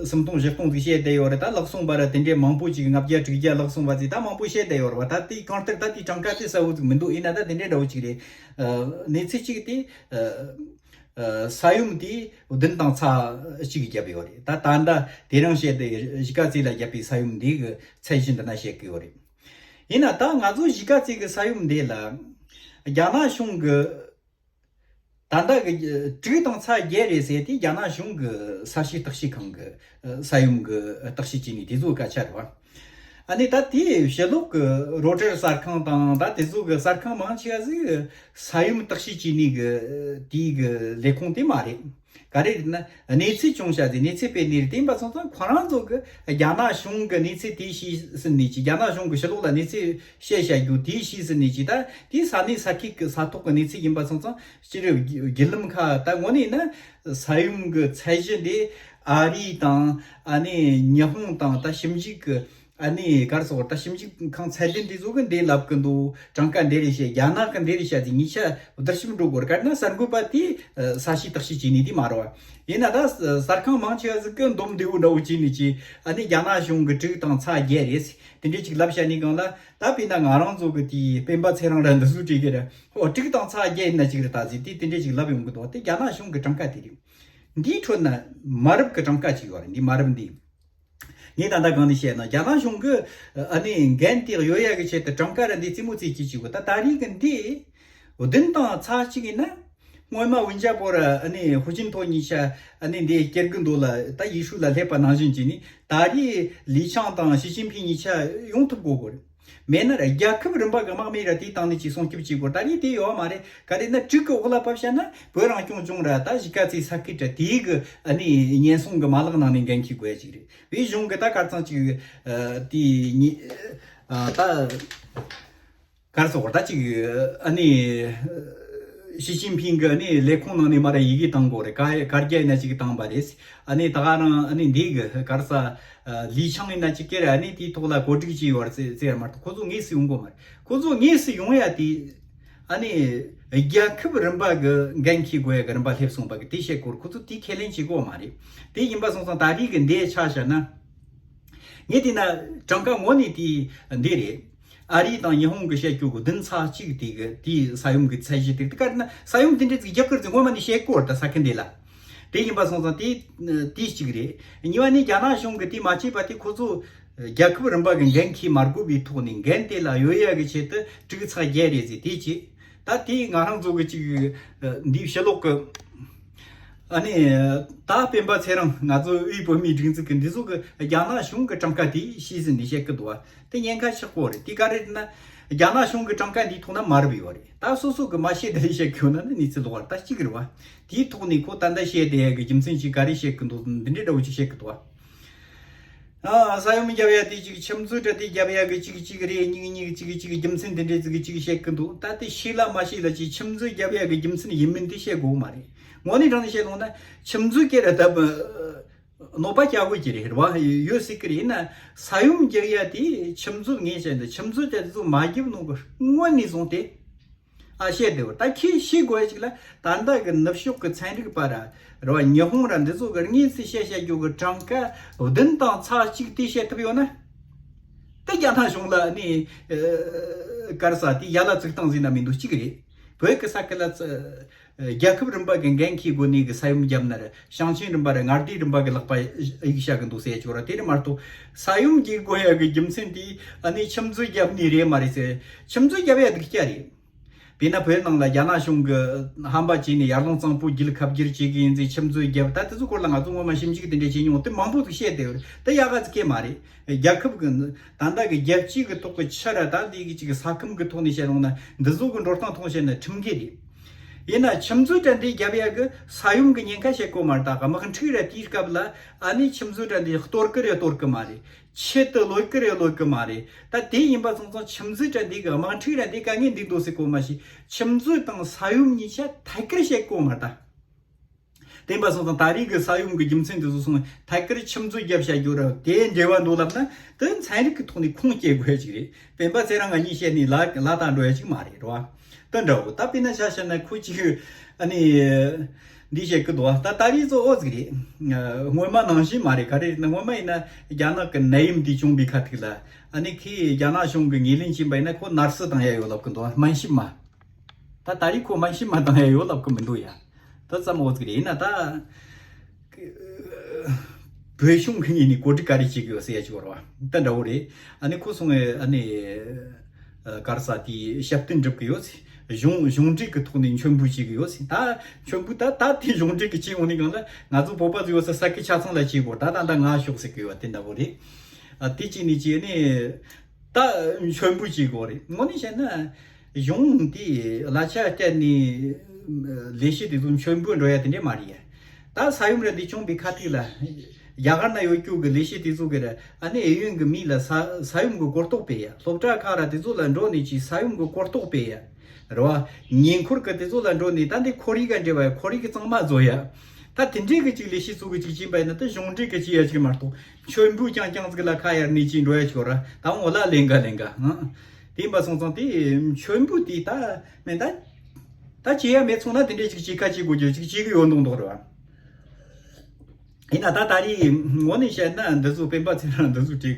སུམ་སྟོང་བཞི་སྟོང་ཟིག་བཤད་བསྡད་ཡོད་རེད། ད་ལག་སོང་བ་ར་དེ་འདྲའི་མང་པོ་ཅིག་ལྔ་བརྒྱ་དྲུག་བརྒྱ་ལག་སོང་བ་ཟིག་ད་མང་པོ་བཤད་བསྡད་ཡོད་རེད་བ། ད་དེའི་གང་ལྟར་ད་དེའི་གྲངས་ཀ་དེ་གསལ་བོ་ཟིག་མི་འདུག་ཡིན་ན་ད་དེ་འདྲའི་འདྲ་བོ་ཅིག་རེད། གནས་ཚུལ་གཅིག་དེ། ས་ཡོམ་དེ་བདུན་དང་ཚེག་གཅིག་བརྒྱབ་ཡོད་རེད། ད་ད་ལྟ་དེ་རིང་བཤད་དེ་གཞིས་ཀ་རྩེ་ལ་བརྒྱབ་པའི་ས་ཡོམ་འདི་གི་ཚད་གཞི་འདི་ན་བཤད་གི་ཡོད་རེད། ཡིན་ན་ད་ང་ཚོ་གཞིས་ཀ་རྩེ་གི་ས་ཡོམ་འདི་ལ་རྒྱ་ནག་གཞུང་གི་ད་ལྟ་གི་དྲུག་དང་ཚེག་བརྒྱད་རེད་ཟེར་དེ་རྒྱ་ནག་གཞུང་གི་ས་གཤིས་བརྟག་དཔྱད་ཁང་གི་ས་ཡོམ་གི་བརྟག་དཔྱད་བྱས་ནས་དེ་ཚོ་སྐད་ཆ་རེད་བ། ཨ་ནི་ད་དེའི་ཕྱི་ལོགས་ཀྱི་རོ་ཊར་གསར་ཁང་དང་ད་དེ་ཚོ་གི་གསར་ཁང་མང་ཆེ་བ་ཟིག་ས་ཡོམ་བརྟག་དཔྱད་བྱས་ནས་གི་དེའི་གི་ལས་ཁུངས་དེ་མ་རེད། ག་རེ་རེད་ན་གནས་ཚུལ་བྱུང་བྱ་ཟིག་གནས་ཚུལ་སྤེལ་ནི་རེད། དེ་ཡིན་པ་སོང་ཙང་ཁོ་རང་ཚོ་གི་རྒྱ་ནག་གཞུང་གི་གནས་ཚུལ་དེ་ཤེས་ཟིན་ནས་ཀྱི་རྒྱ་ནག་གཞུང་གི་ཕྱི་ལོགས་ལ་གནས་ཚུལ་བཤད་བྱ་རྒྱུ་དེ་ཤེས་ཟིན་ནས་ཀྱི་ད་དེ་ས་གནས་ས་ཁུལ་གི་ས་ཐོག་གི་གནས་ཚུལ་ཡིན་པ་སོང་ཙང་སྤྱིར་བརྒྱུད་ལམ་ཁག་ད་དངོས་གནས་ན་ས་ཡོམ་གི་ཚད་གཞི་འདི་ཨ་རི་དང་ཨ་ནི་ཉི་ཧོང་དང་ད་ཞིབ་འཇུག་གི་ཨ་ནི་གར་སོགས་ད་ཞིབ་འཇུག་ཁང་ཚད་ལྡན་དེ་ཚོ་གི་འདི་ལབ་གི་འདུག་གྲངས་ཀ་འདི་རེད་བཤད། རྒྱ་ནག་གི་འདི་རེད་བཤད་དེ་གཉིས་ཆ་བསྡུར་ཞིབ་འགྲོ་དགོས་རེད། ག་རེ་ན་གསར་འགོད་པ་དེ་ས་གཤིས་བརྟག་དཔྱད་བྱས་ནས་དེ་མ་རེད་བ། ཡིན་ན་ད་གསར་ཁང་མང་ཆེ་བ་ཟིག་གི་འདོམས་འདེའུ་འདྲ་བོ་བྱས་ནས་ཀྱི་ཨ་ནི་རྒྱ་ནག་གཞུང་གི་དྲུག་དང་ཚེག་བརྒྱད་རེད་དེ་འདྲས་ཅིག་ལབ་བཤད་ནས་གང་ལ་ད་དཔེར་ན་ང་རང་ཚོ་གི་དེའི་སྤེན་པ་ཚེ་རིང་ར་འདི་ཚོ་བྲིས་གི་ར་ཨོ་དྲུག་དང་ཚེག་བརྒྱད་ཡིན་ན་ཅིག་རེད་ད་ཟིག་དེ་དེ་འདྲས་ཅིག་ལབ་ཡོང་གི་འདུག་དེ་རྒྱ་ནག་གཞུང་གི་གྲངས་ཀ་དེ་རེད། འདིའི་ཁྲོད་ན་མ་རབས་ཀྱི་གྲངས་ཀ་ཅིག་ཡོད་རེད། འདི་མ་རབས་འདི། ངས་ད་ལྟ་གང་ནས་བཤད་ན་རྒྱ་ནག་གཞུང་གི་ཨ་ནི་འགན་དེ་གཡོལ་ཡ་གི་ཆེད་དུ་གྲངས་ཀ་ར་འདི་རྩེད་མོ་རྩེ་གི་བྱེད་དགོས། ད་ད་རེས་ཀྱི་འདི་བདུན་དང་ཚེག་གཅིག་ཡིན་ན་སྔོན་མ་ཝུན་ཅ་པོ་ར་ཨ་ནི་ཧུ་ཅིན་ཐོ་གཉིས་ཆ་ཨ་ནི་འདི་སྐྱེལ་གི་འདུག་ལ་ད་ཡེ་ཤུ་ལ་སླེབས་པ་ནང་བཞིན་གྱི་ནི་ད་རེས་ལི་ཆང་དང་ཞི་ཅིན་ཕིང་གཉིས་ཆ་ཡོང་ཐུབ་དགོས་གོ་རེད། མེད་ན་ར་རྒྱལ་ཁབ་རིམ་པ་གི་དམག་མི་ར་དེའི་སྟེང་ནས་ཅིག་སྲུང་སྐྱོབ་བྱེད་དགོས། ད་རེས་དེ་ཡོད་མ་རེད། ག་རེ་ན་དྲུག་གི་འོག་ལ་བབས་བྱས་ན་བོད་རང་སྐྱོང་ལྗོངས་ར་ད་གཞིས་ཀ་རྩེ་ས་ཁུལ་ར་དེའི་གི་ཨ་ནི་ཉེན་སྲུང་གི་མ་ལག་ནང་ནས་འགན་འཁྱེར་དགོས་ཡ་ཅིག་རེད། བོད་གཞུང་གི་ད་གར་ཚང་ཅིག་ཨ་དེ་ཉི་ཨ་ད་གར་སོགས་ད་ཅིག་ཨ་ནི་ཞི་ཅིན་ཕིང་གི་ཨ་ནི་ལས་ཁུངས་ནང་ནས་མ་ར་ཡི་གེ་བཏང་དགོས་རེད། ག་གར་རྒྱ་ཡིན་ན་ཅིག་བཏང་པ་རེད། ཨ་ནི་ད་ག་རང་ཨ་ནི་འདི་གི་གར་ས་ལི་ཆང་ཡིན་ན་ཅིག་ཀེར་ཨ་ནི་དེའི་ཐོག་ལ་གོ་སྒྲིག་བྱས་ཡོད་རེད་ཟེར་ཟེར་མ་གཏོགས་ཁོ་ཚོ་དངོས་སུ་ཡོང་གོ་མ་རེད། ཁོ་ཚོ་དངོས་སུ་ཡོང་ཡ་དེ་ཨ་ནི་རྒྱལ་ཁབ་རིམ་པ་གི་འགན་འཁྱེར་དགོས་ཡ་གི་རིམ་པ་སླེབས་སོང་བ་གི་དེ་བཤད་སྐོར་ཁོ་ཚོ་དེ་ཁས་ལེན་བྱེད་གོ་མ་རེད། དེ་ཡིན་པ་སོང་ཙང་ད་རེས་གི་འདི་ཆ་བཞག་ན་ངས་དེ་ན་གྲངས་ཀ་ངོ་ནས་དེ་འདི་རེད། ཨ་རི་དང་ཉི་ཧོང་གི་བཤད་རྒྱུ་གི་བདུན་ཚེག་གཅིག་དེ་གི་དེའི་ས་ཡོམ་གི་ཚད་གཞི་དེ་དེ་ག་རེ་ན་ས་ཡོམ་དེ་འདྲ་ཅིག་རྒྱག་གི་རེད་ཟེར་སྔོན་མ་ནས་བཤད་གོ་རེད། ད་ས་ཁུལ་འདི་ལ་དེ་ཡིན་པ་སོང་ཙང་དེ་དེ་གཅིག་རེད། གཉིས་པ་ནི་རྒྱ་ནག་གཞུང་གི་དེ་མ་བྱས་པ་དེ་ཁོ་ཚོ་རྒྱལ་ཁབ་རིམ་པ་གི་འགན་འཁྱེར་མ་དགོས་པའི་ཐོག་ནས་འགན་དེ་ལ་གཡོལ་ཡ་གི་ཆེད་དུ་དྲུག་ཚེག་བརྒྱད་རེད་ཟེར་དེ་གཅིག་ད་དེ་ང་རང་ཚོ་གི་ཅིག་འདིའི་ཕྱི་ལོགས་གི་ཨ་ནི་ད་སྤེན་པ་ཚེ་རིང་ང་ཚོ་དབུས་བོད་མིའི་སྒྲིག་འཛུགས་ཀྱི་འདི་ཚོ་གི་རྒྱ་ནག་གཞུང་གི་གྲངས་ཀ་དེ་ཤེས་ཟིན་ནས་བཤད་གི་འདུག་བ། དེ་ཉེན་ཁ་ཆགས་གོ་རེད། དེ་ག་རེ་རེད་ན་རྒྱ་ནག་གཞུང་གི་གྲངས་ཀ་འདིའི་ཐོག་ན་མ་རབས་ཡོད་རེད། ད་སོ་སོ་གི་མ་ཤེས་དེ་ལས་བཤད་གི་ཡོད་ན་ནི་གནས་ཚུལ་ལོག་བར་ད་གཅིག་རེད་བ། དེའི་ཐོག་ནས་ཁོ་ད་ལྟ་བཤད་བསྡད་ཡ་གི་རྒྱུ་མཚན་ཅིག་ག་རེ་བཤད་གི་འདུག་འདི་འདྲའི་འདྲ་བོ་ཅིག་བཤད་གི་འདུག་བ། ཨ། ས་ཡོམ་བརྒྱབ་ཡ་དེ་གཅིག་ཆུ་མཛོད་དྲ་དེ་བརྒྱབ་ཡ་གི་གཅིག་གཅིག་རེད། གཉིས་གཉིས་གཅིག་གཅིག་རྒྱུ་མཚན་དེ་འདྲས་ཅིག་གཅིག་བཤད་གི་འདུག་ད་དེ་ཤེས་ལ་མ་ཤེས་ལ་ཅིག་ཆུ་མཛོད་བརྒྱབ་ཡ་གི་རྒྱུ་མཚན་ཡིན་མིན་དེ་བཤད་དགོས་མ་རེད། དངོས་གནས་དྲང་གནས་བཤད་ལོང་ན་ཆུ་མཛོད་ཀྱི་ར་ད་གནོད་པ་སྐྱ་དགོས་ཀྱི་རེད། རེད་བ། ཡོད་སྲིད་ཀྱི་རེད། ཡིན་ན་ས་ཡོམ་རྒྱག་ཡ་དེ་ཆུ་མཛོད་ངས་བཤད་འདི་ཆུ་མཛོད་དེ་ཚོ་མ་རྒྱབ་ནོ་གི་སྔོན་ནས་བཟུང་སྟེ། ཨ། བཤད་བསྡད་པ་ད་ཁྱེད་ཤེས་དགོས་ཡ་ཅིག་ལ། ད་ལྟ་གི་ནུབ་ཕྱོགས་ཀྱི་ཚན་རིག་པ་ར་རེད་བ། ཉི་ཧོང་ར་འདི་ཚོ་གི་དངོས་སུ་བཤད་བཤད་རྒྱུ་གི་གྲངས་ཀ་བདུན་དང་ཚེག་གཅིག་དེ་བཤད་ཐུབ་ཡོད་ན། དེ་རྒྱ་ནག་གཞུང་ལ་ནི་གར་ས་དེ་ཡ་ལ་ཚིག་སྟངས་ཟིན་ན་མི་འདུག་གཅིག་རེད། བོད་ཀྱི་ས་ཁུལ་ལ་རྒྱལ་ཁབ་རིམ་པ་གི་འགན་འཁྱེར་དགོས་ནི་གི་ས་ཡོམ་བརྒྱབ་ན་ར་ཞིང་ཆེན་རིམ་པ་ར་མངའ་སྡེ་རིམ་པ་གི་ལག་པ་གཡུག་བཞག་གི་འདུག་ཟེར་ཡ་ཅིག་ཡོད་ར། དེ་རེད་མ་གཏོགས་ས་ཡོམ་གྱི་དགོས་ཡ་གི་རྒྱུ་མཚན་དེ་ཨ་ནི་ཆུ་མཛོད་བརྒྱབ་ནི་རེད་མ་རེད་ཟེར། ཆུ་མཛོད་བརྒྱབ་ཡ་སྡུག་ཅག་རེད། དཔེར་ན་བོད་ནང་ལ་རྒྱ་ནག་གཞུང་གི་ཧམ་པ་བྱས་ནས་ཡར་ཀླུང་གཙང་པོ་རྒྱུད་ཁ་བསྒྱུར་བྱེད་ཀྱི་ཡིན་ཟེར་ཆུ་མཛོད་བརྒྱབ། ད་དེ་ཚོ་སྐོར་ལ་ང་ཚོ་སྔོན་མ་ཞིབ་འཇུག་དེ་འདྲ་བྱས་མྱོང་། དེ་མང་པོ་ཟིག་བཤད་བསྡད་ཡོད་རེད། དེ་ཡག་ག་ཟིག་གེ་མ་རེད། རྒྱལ་ཁབ་གི་ད་ལྟ་གི་རྒྱལ་སྤྱི་གི་ཐོག་གི་ཆུ་ར་ད་འདི་གི་ཅིག་ས་ཁམས་གི་ཐོག་ནས་བཤད་རུང་ན་འདི་ཚོ་གི་འགྲོ་སྟངས་ཐོག་བཤད་ན་ཁྲིམས་འགལ་རེད། ཡིན་ན་ཆུ་མཛོད་དྲ་འདི་བརྒྱབ་ཡ་གི་ས་ཡོམ་གི་ཉེན་ཁ་བཤད་གོ་མ་རེད། ད་དམག་འཁྲུག་ར་དེའི་སྐབས་ལ་ཨ་ནི་ཆུ་མཛོད་དྲ་འདི་གཏོར་གི་རེད་གཏོར་གི་མ་རེད། ཆེད་དུ་ལོག་གི་རེད་ལོག་གི་མ་རེད། ད་དེ་ཡིན་པ་སོང་ཙང་ཆུ་མཛོད་དྲ་འདི་གི་དམག་འཁྲུག་ར་འདི་དཀའ་ངལ་འདི་འདུག་ཟེར་གོ་མ་ཤེས། ཆུ་མཛོད་དང་ས་ཡོམ་གཉིས་ཆ་ཐད་ཀར་བཤད་གོ་མ་རེད་ད། བསྟན་པ་སོང་ཙང་ད་རེས་ཀྱི་ས་ཡོམ་གྱི་རྒྱུ་མཚན་དེ་ཚོ་སོང་ཐད་ཀར་ཆུ་མཛོད་བརྒྱབ་བྱ་རྒྱུ་ར་དེ་འབྲེལ་བ་འདུག་ལབ་ན་དེ་ཚན་རིག་གི་ཐོག་ནས་ཁུངས་སྐྱེལ་དགོས་ཡ་ཅིག་རེད། སྤེན་པ་ཚེ་རིང་ང་གཉིས་བཤད་ནས་ལ་ལ་དང་འགྲོ་ཡ་ཅིག་མ་རེད་ར་བ། དེ་འདྲ་བོ་ད་དཔེར་ན་ཆ་བཞག་ན་ཁོ་ཅིག་ཨ་ནི་འདི་བཤད་གི་འདུག་ད་ད་རེས་ཚོ་ཨོ་ཟིག་རེད། སྔོན་མ་ནང་བཞིན་མ་རེད། ག་རེ་རེད་ན་སྔོན་མ་ཡིན་ན་རྒྱ་ནག་གི་ནད་ཡམས་འདི་བྱུང་བའི་ཁ་ཐུག་ལ་ཨ་ནི་ཁོས་རྒྱ་ནག་གཞུང་གི་ངོས་ལེན་བྱས་པ་ཡིན་ན་ཁོ་ནར་སི་བཏང་ཡ་ཡོད་ལབ་གི་འདུག་སྨན་ཞབས་མ། ད་ད་རེས་ཁོ་སྨན་ཞབས་མ་བཏང་ཡ་ཡོད་ལབ་གི་མི་འདུག་ཡ། ད་ཙམ་འོ་ཟིག་རེད། ཡིན་ན་ད་བོད་གཞུང་གི་ངོས་ནས་གོ་སྒྲིག་ག་རེ་བྱེད་གི་ཡོད་ཟེར་ཡ་ཅིག་ཡོད་རེད་བ། ད་འདྲ་བོ་རེད། ཨ་ནི་ཁོ་སོང་ངས་ཨ་ནི་ག་རེ་ཟ་དེ་ཞབས་བརྟན་སྒྲུབ་གི་ཡོད་ཟེར། གཞུང་གཞུང་འབྲེལ་གི་ཐོག་ནས་མཆོད་འབུལ་བྱེད་གི་ཡོད་ཟེར། ད་མཆོད་འབུལ་ད་ད་དེ་གཞུང་འབྲེལ་གི་བྱེད་འོང་ནི་གང་ལ་ང་ཚོ་བོད་པ་ཚོ་ཡོད་ས་ས་ཁུལ་ཆ་ཚང་ལ་བྱེད་དགོས། ད་ད་ད་ང་ཤོག་ཟེར་གི་ཡོད་དེ་འདྲ་བོ་རེད། ཨ་དེ་གཅིག་ནས་གཅིག་ནས་ད་མཆོད་འབུལ་བྱེད་དགོས་རེད། དངོས་གནས་བཤད་ན་གཞུང་དེ་གླ་ཆ་སྤྲད་ནས་ལས་བྱེད་དེ་ཚོ་མཆོད་འབུལ་འགྲོ་ཡ་དེ་འདྲས་མ་རེད་ཡ། ད་ས་ཡོམ་ར་འདི་བྱུང་བའི་ཁ་ཐུག་ལ་རྒྱ་གར་ན་ཡོད་རྒྱུ་གི་ལས་བྱེད་དེ་ཚོ་གི་ར་ཨ་ནི་ཨེ་ཡོན་གི་མི་ལ་ས་ས་ཡོམ་གི་གོ་རྟོགས་སྤེལ་ཡ། སློབ་གྲྭ་ཁག་ར་དེ་ཚོ་ལ་འགྲོ་ནས་ཅིག་ས་ཡོམ་གི་གོ་རྟོགས་སྤེལ་ཡ། རེད་བ། ཉེ་འཁོར་གི་དེ་ཚོ་ལ་འགྲོ་ནས་ད་འདི་ཁོར་ཡུག་ག་འབྲེལ་བ་ཡ་ཁོར་ཡུག་གི་གཙང་མ་བཟོ་ཡ། ད་དེ་འདྲའི་གི་ཅིག་ལས་བྱེད་ཚོ་གི་ཅིག་བྱིན་པ་ཡིན་ན་ད་གཞུང་འབྲེལ་གི་བྱེད་ཡ་ཅིག་མ་གཏོགས་མཆོད་འབུལ་རྐྱང་རྐྱང་ཟིག་ལ་ཁ་གཡར་ནས་ཅིག་འགྲོ་ཡ་ཅིག་ཡོད་ར་ད་འོ་ལ་ལེན་ག་ལེན་ག་ཨང་། དེ་ཡིན་པ་སོང་ཙང་དེ་མཆོད་འབུལ་དེ་ད་མེད་ད། ད་བྱེད་ཡ་མེད་སོང་ན་དེ་འདྲའི་ཅིག་བྱེད་ཁ་བྱེད་དགོས་རྒྱུ་ཅིག་བྱེད་གི་ཡོད་མདོག་མདོག་རེད་བ། ཡིན་ན་ད་ད་རེས་ངོ་ནས་བཤད་ན་འདི་ཚོ་སྤེན་པ་ཚེ་རིང་འདི་ཚོ་གྲས་ཀྱི་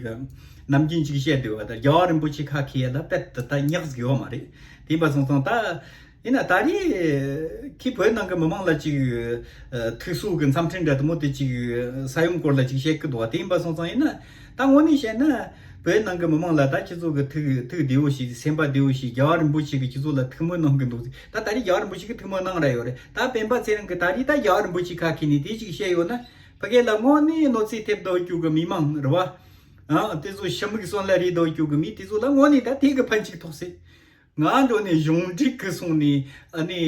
ནམ་རྒྱུན་ཅིག་བཤད་བསྡད་པ་ད་རྒྱལ་བ་རིན་པོ་ཆེ་ཁ་ཁེ་ཡ་ད་དཔེ་ད་ད་ཉག་ཟིག་ཡོད་མ་རེད། དེ་ཡིན་པ་སོང་ཙང་ད་ཡིན་ན་ད་རེས་ཁྱི་བོད་ནང་གི་མི་མང་ལ་ཅིག་ཐུགས་གསོ་གི་འཚམས་འཕྲིན་འདྲ་དེ་མོ་དེ་ཅིག་ས་ཡོམ་སྐོར་ལ་ཅིག་བཤད་ཀྱི་འདུག་བ། དེ་ཡིན་པ་སོང་ཙང་ཡིན་ན་ད་ངོ་ནས་བཤད་ན། བོད་ནང་གི་མི་མང་ལ་ད་ཁྱེད་ཚོ་གི་ཐུགས་ཐུགས་བདེ་བོ་ཞིག་སེམས་པ་བདེ་བོ་ཞིག་རྒྱལ་བ་རིན་པོ་ཆེ་གི་ཁྱེད་ཚོ་ལ་ཐུགས་སྨོན་གནང་གི་འདུག་ད་ད་རེས་རྒྱལ་བ་རིན་པོ་ཆེ་གི་ཐུགས་སྨོན་གནང་ར་ཡོད་རེད། ད་སྤེན་པ་ཚེ་རིང་གི་ད་རེས་ད་རྒྱལ་བ་རིན་པོ་ཆེ་ཁ་ཁེ་ནས་དེ་ཅིག་བཤད་ཡོད་ན་ཕ་གི་ལ་དངོས་གནས་གནོད་འཚེ་ཐེབས་འདུག་རྒྱུ་གི་མི་མང་རེད་བ། ཨ་དེ་ཚོ་ཕྱི་མིག་སོན་ལ་རེད་འདུག་རྒྱུ་གི་མི་དེ་ཚོ་ལ་དངོས་གནས་ད་དེ་གི་ཕན་ཅིག་ཐོགས་སྲིད། ང་འགྲོ་ནས་གཞུང་འབྲེལ་གི་སོང་ནས་ཨ་ནི་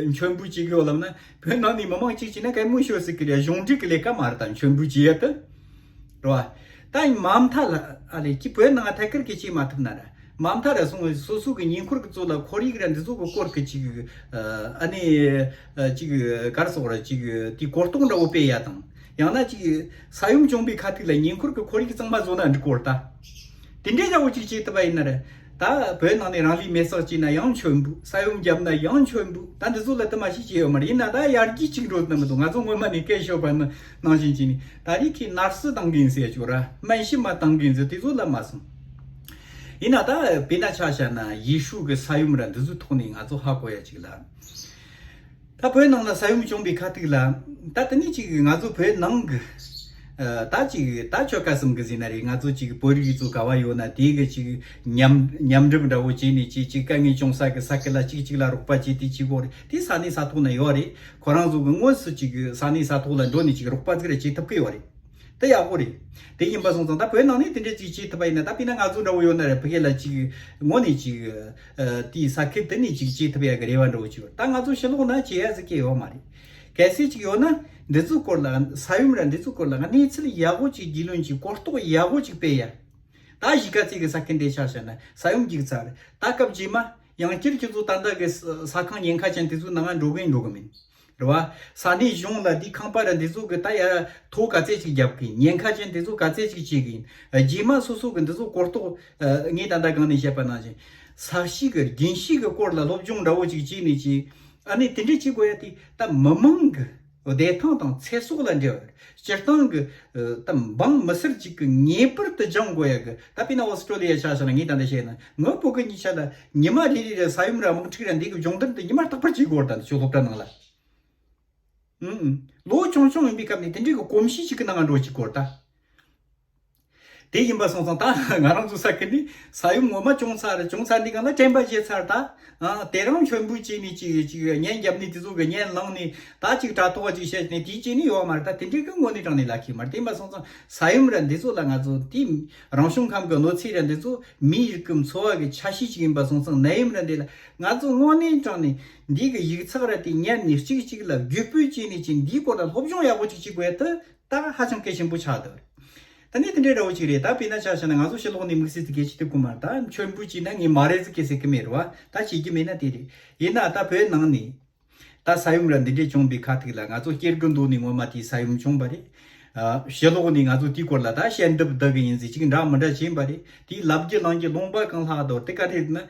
མཆོད་འབུལ་བྱེད་གི་ཡོད་ལབ་ན་བོད་ནང་ནས་མི་མང་གཅིག་བྱས་ན་གད་མོ་ཤོར་སྲིད་གི་རེད། གཞུང་འབྲེལ་གི་ལས་ཀ་མ་རེད་ད་མཆོད་འབུལ་བྱེད་ཡ་དེ། རེད་བ། ད་མ་མཐའ་ལ་ཨ་ལས་ཀྱི་བོད་ནང་ཐད་ཀར་གི་བྱེད་མ་ཐུབ་ན་ར་མ་མཐའ་ར་སོང་བའི་སོ་སོ་གི་ཉེ་འཁོར་གི་ཚོ་ལ་ཁོར་ཡུག་ར་འདི་ཚོ་གི་སྐོར་གི་ཅིག་ཨ་ནི་ཅིག་གར་སོགས་ར་ཅིག་དེ་གོ་རྟོགས་འདྲ་བོ་སྤེལ་ཡ་དང་ཡང་ན་ཅིག་ས་ཡོམ་བྱུང་བའི་ཁ་ཐུག་ལ་ཉེ་འཁོར་གི་ཁོར་ཡུག་གཙང་མ་བཟོ་ན་འགྲིག་གོ་ར་ད། དེ་འདྲའི་འདྲ་བོ་ཅིག་བྱེད་ཐུབ་པ་ཡིན་ན་ར། ད་བོད་ནང་ནས་རང་ལུས་མེར་སྲེག་བྱས་ན་ཡང་མཆོད་འབུལ། ས་ཡོམ་བརྒྱབ་ན་ཡང་མཆོད་འབུལ། ད་འདི་ཚོ་ལ་དུ་མ་ཞིག་བྱས་ཡོད་མ་རེད། ཡིན་ན་ད་ཡར་རྒྱས་ཅིག་འགྲོ་ན་མི་འདུག་ང་ཚོ་སྔོན་མ་ནས་སྐད་ཤོད་པ་ནང་བཞིན་བྱས་ནས་ད་རེས་ཁྱེད་ནར་སི་བཏང་གིན་ཟེར་ཆོག་ར་སྨན་ཞབས་མ་བཏང་གིན་ཟེར་དེ་ཚོ་ལ་མ་སོང་། ཡིན་ན་ད་དཔེར་ན་ཆ་བཞག་ན་ཡེ་ཤུ་གི་ས་ཡོམ་ར་འདི་ཚོའི་ཐོག་ནས་ང་ཚོ་ཧ་གོ་ཡ་ཅིག་ལ། ད་བོད་ནང་ལ་ས་ཡོམ་བྱུང་བའི་ཁ་ཐུག་ལ་ད་དེ་ནས་ཅིག་ང་ཚོ་བོད་ནང་གི་ད་ཅིག་ད་ཆོལ་ཁ་གསུམ་གི་ཟེར་ན་རེད། ང་ཚོ་ཅིག་བོད་རིགས་ཚོ་ག་བ་ཡོད་ན་དེ་གི་ཅིག་མཉམ་མཉམ་འགྲུབ་འདྲ་བོ་བྱས་ནས་ཅིག་ཅིག་དཀའ་ངལ་བྱུང་ས་གི་ས་ཁུལ་ལ་ཅིག་ཅིག་ལ་རོགས་པ་བྱས་དེ་ཅིག་གོ་རེད། དེ་ས་གནས་ས་ཐོག་ན་ཡོད་རེད། ཁོ་རང་ཚོ་གི་དངོས་སུ་ཅིག་ས་གནས་ས་ཐོག་ལ་འགྲོ་ནས་ཅིག་རོགས་པ་ཟིག་ར་བྱེད་ཐུབ་ཀི་ཡོད་རེད། དེ་ཡག་པོ་རེད། དེ་ཡིན་པ་སོང་ཙང་ད་བོད་ནང་ནས་དེ་འདྲ་ཅིག་བྱེད་ཐུབ་པ་ཡིན་ན་ད་དཔེར་ན་ང་ཚོ་འདྲ་བོ་ཡོད་ན་རེད། ཕ་གི་ལ་ཅིག་དངོས་ནས་ཅིག་དེའི་ས་ཁུལ་དེ་ནས་ཅིག་བྱེད་ཐུབ་ཡ་གི་རེ་བ་འདྲ་བོ་ཅིག་ཡོད། ད་ང་ཚོ་ཕྱི་ལོགས་ན་བྱེད་ཡ་ཟིག་གི་ཡོད་མ་རེད། གལ་སྲིད་ཅིག་ཡོད་ན་འདི་ཚོའི་སྐོར་ལ་ས་ཡོམ་ར་འདི་ཚོའི་སྐོར་ལ་གནས་ཚུལ་ཡག་པོ་ཅིག་རྒྱུས་ལོན་ཅིག་གོ་རྟོགས་ཡག་པོ་ཅིག་སྤེལ་ཡ། ད་གཞིས་ཀ་རྩེ་གི་ས་ཁུལ་འདི་ཆ་བཞག་ན་ས་ཡོམ་རྒྱུག་ཚར་རེད། ད་སྐབས་རྗེས་མ་ཡང་བསྐྱར་ཁྱོད་ཚོ་ད་ལྟ་གི་ས་ས་ཁང་ཉེན་ཁ་ཅན་དེ་ཚོའི་ནང་ང་འགྲོ་གི་ཡིན་འགྲོ་གི་མིན། རེད་བ། ས་གནས་གཞུང་ལ་འདི་ཁང་པ་ར་འདི་ཚོ་གི་ད་ཡ་ཐོ་ག་ཚད་ཅིག་རྒྱབ་གི་ཉེན་ཁ་ཅན་དེ་ཚོ་ག་ཚད་ཅིག་བྱེད་གི་ཡིན། རྗེས་མ་སོ་སོ་གི་འདི་ཚོ་གོ་རྟོགས་ངས་ད་ལྟ་གང་ནས་བཤད་པ་ནང་བཞིན་ས་གཤིས་གི་རྒྱུན་ཤེས་གི་སྐོར་ལ་སློབ་སྦྱོང་འདྲ་བོ་ཅིག་བྱས་ནས་ཅིག་ཨ་ནི་དེ་འདྲས་བྱེད་དགོས་ཡ་དེ་ད་མི་མང་གི་བདེ་ཐང་དང་ཚེ་སྲོག་ལ་འབྲེལ་བ་རེད། སྤྱིར་བཏང་གི་ད་འབངས་མི་སེར་ཅིག་གི་ངེས་པར་དུ་སྦྱང་དགོས་ཡ་གི་ད་དཔེར་ན་ཨོ་སི་ཀྲོ་ལི་ཡ་ཆ་བཞག་ན་ངས་ད་ལྟ་བཤད་ན་ངའི་བུ་གི་གཉིས་ཆ་ལ་ཉི་མ་རེ་རེ་ར་ས་ཡོམ་ར་དམག་འཁྲུག་ར་འདི་གི་སྦྱོང་བརྡར་འདི་ཉི་མ་རྟག་པར་བྱེད་དགོས་རེད། ད་འདི་ཆོས་སློབ་གྲྭ་ནང་ལ། ཨུམ་ཨུམ། ལོ་ཆུང་ཆུང་ཡིན་པའི་སྐབས་ནས་དེ་འདྲའི་གི་གོམས་གཤིས་ཅིག་གི་ནང་ང་འགྲོ་བཅུག་དགོས་རེད་ད། དེ་ཡིན་པ་སོང་ཙང་ད་ང་རང་ཚོ་ས་ཁུལ་ནས་ས་ཡོམ་ངོ་མ་བྱུང་ཚར་བྱུང་ཚར་འདི་གང་ལ་དྲན་པ་བརྗེད་ཚར་ད། ཨ་དེ་རང་མཆོད་འབུལ་བྱས་ནས་ཅིག་ཅིག་གཉེན་རྒྱབ་ནས་དེ་ཚོ་གི་གཉེན་ལངས་ནས་ད་ཅིག་དྲ་ཐོག་ཅིག་བཤད་ནས་དེ་བྱས་ནས་ཡོད་མ་རེད། ད་དེ་འདྲའི་གི་དངོས་གནས་དྲང་གནས་ལ་ཁེལ་མ་རེད། དེ་ཡིན་པ་སོང་ཙང་ས་ཡོམ་ར་འདི་ཚོ་ལ་ང་ཚོ་དེ་རང་བྱུང་ཁམས་གི་གནོད་འཚེ་ར་འདི་ཚོ་མིའི་རིགས་ཀྱི་འཚོ་བ་གི་ཆ་ཤས་ཅིག་ཡིན་པ་སོང་ཙང་ནད་ཡམས་ར་འདི་ལ་ང་ཚོ་དངོས་གནས་དྲང་གནས་འདི་གི་ཡིག་ཚགས་ར་དེ་ཉར་ནས་གཅིག་གཅིག་ལ་བརྒྱུད་སྤྲོད་བྱས་ནས་ཅིག་འདིའི་སྐོར་ལ་སློབ་སྦྱོང་ཡག་པོ་ཅིག་བྱེད་དགོས་ཡ་དེ། ད་ཧ་ཅང་གལ་ཆེན་པོ་ཆགས་འདུག་ད་ནི་དེ་འདྲའི་འདྲ་བོ་ཅིག་རེད། ད་དཔེར་ན་ཆ་བཞག་ན་ང་ཚོ་ཕྱི་ལོགས་ནས་དམིགས་བསལ་དེ་གལ་ཆེ་ཐུབ་ཀྱི་མ་རེད། ད་མཆོད་འབུལ་བྱས་ན་ངས་མ་རེད་ཟེར་གི་ཟེར་གི་མེད་རེད་བ། ད་བྱེད་རྒྱུ་མེད་ན་དེ་རེད། ཡིན་ན་ད་བོད་ནང་ནས་ད་ ད་ས་ཡོམ་ར་འདི་འདྲས་བྱུང་བའི་ཁ་ཐུག་ལ་ང་ཚོ་སྐྱེ་རྒུ་མདོ་ནས་ངོ་མ་དེའི་ས་ཡོམ་བྱུང་བ་རེད། ཨ། ཕྱི་ལོགས་ནས་ང་ཚོ་དེའི་སྐོར་ལ་ད་བཤད་འདེབས་བསྡུ་གི་ཡིན་ཟེར་ཅིག་འདྲ་མི་འདྲ་བྱས་པ་རེད། དེའི་ལབ་རྒྱུ་ལང་རྒྱུ་ལུང་པ་གང་ལྷག་དོར་དེ་ག་རེད་ན།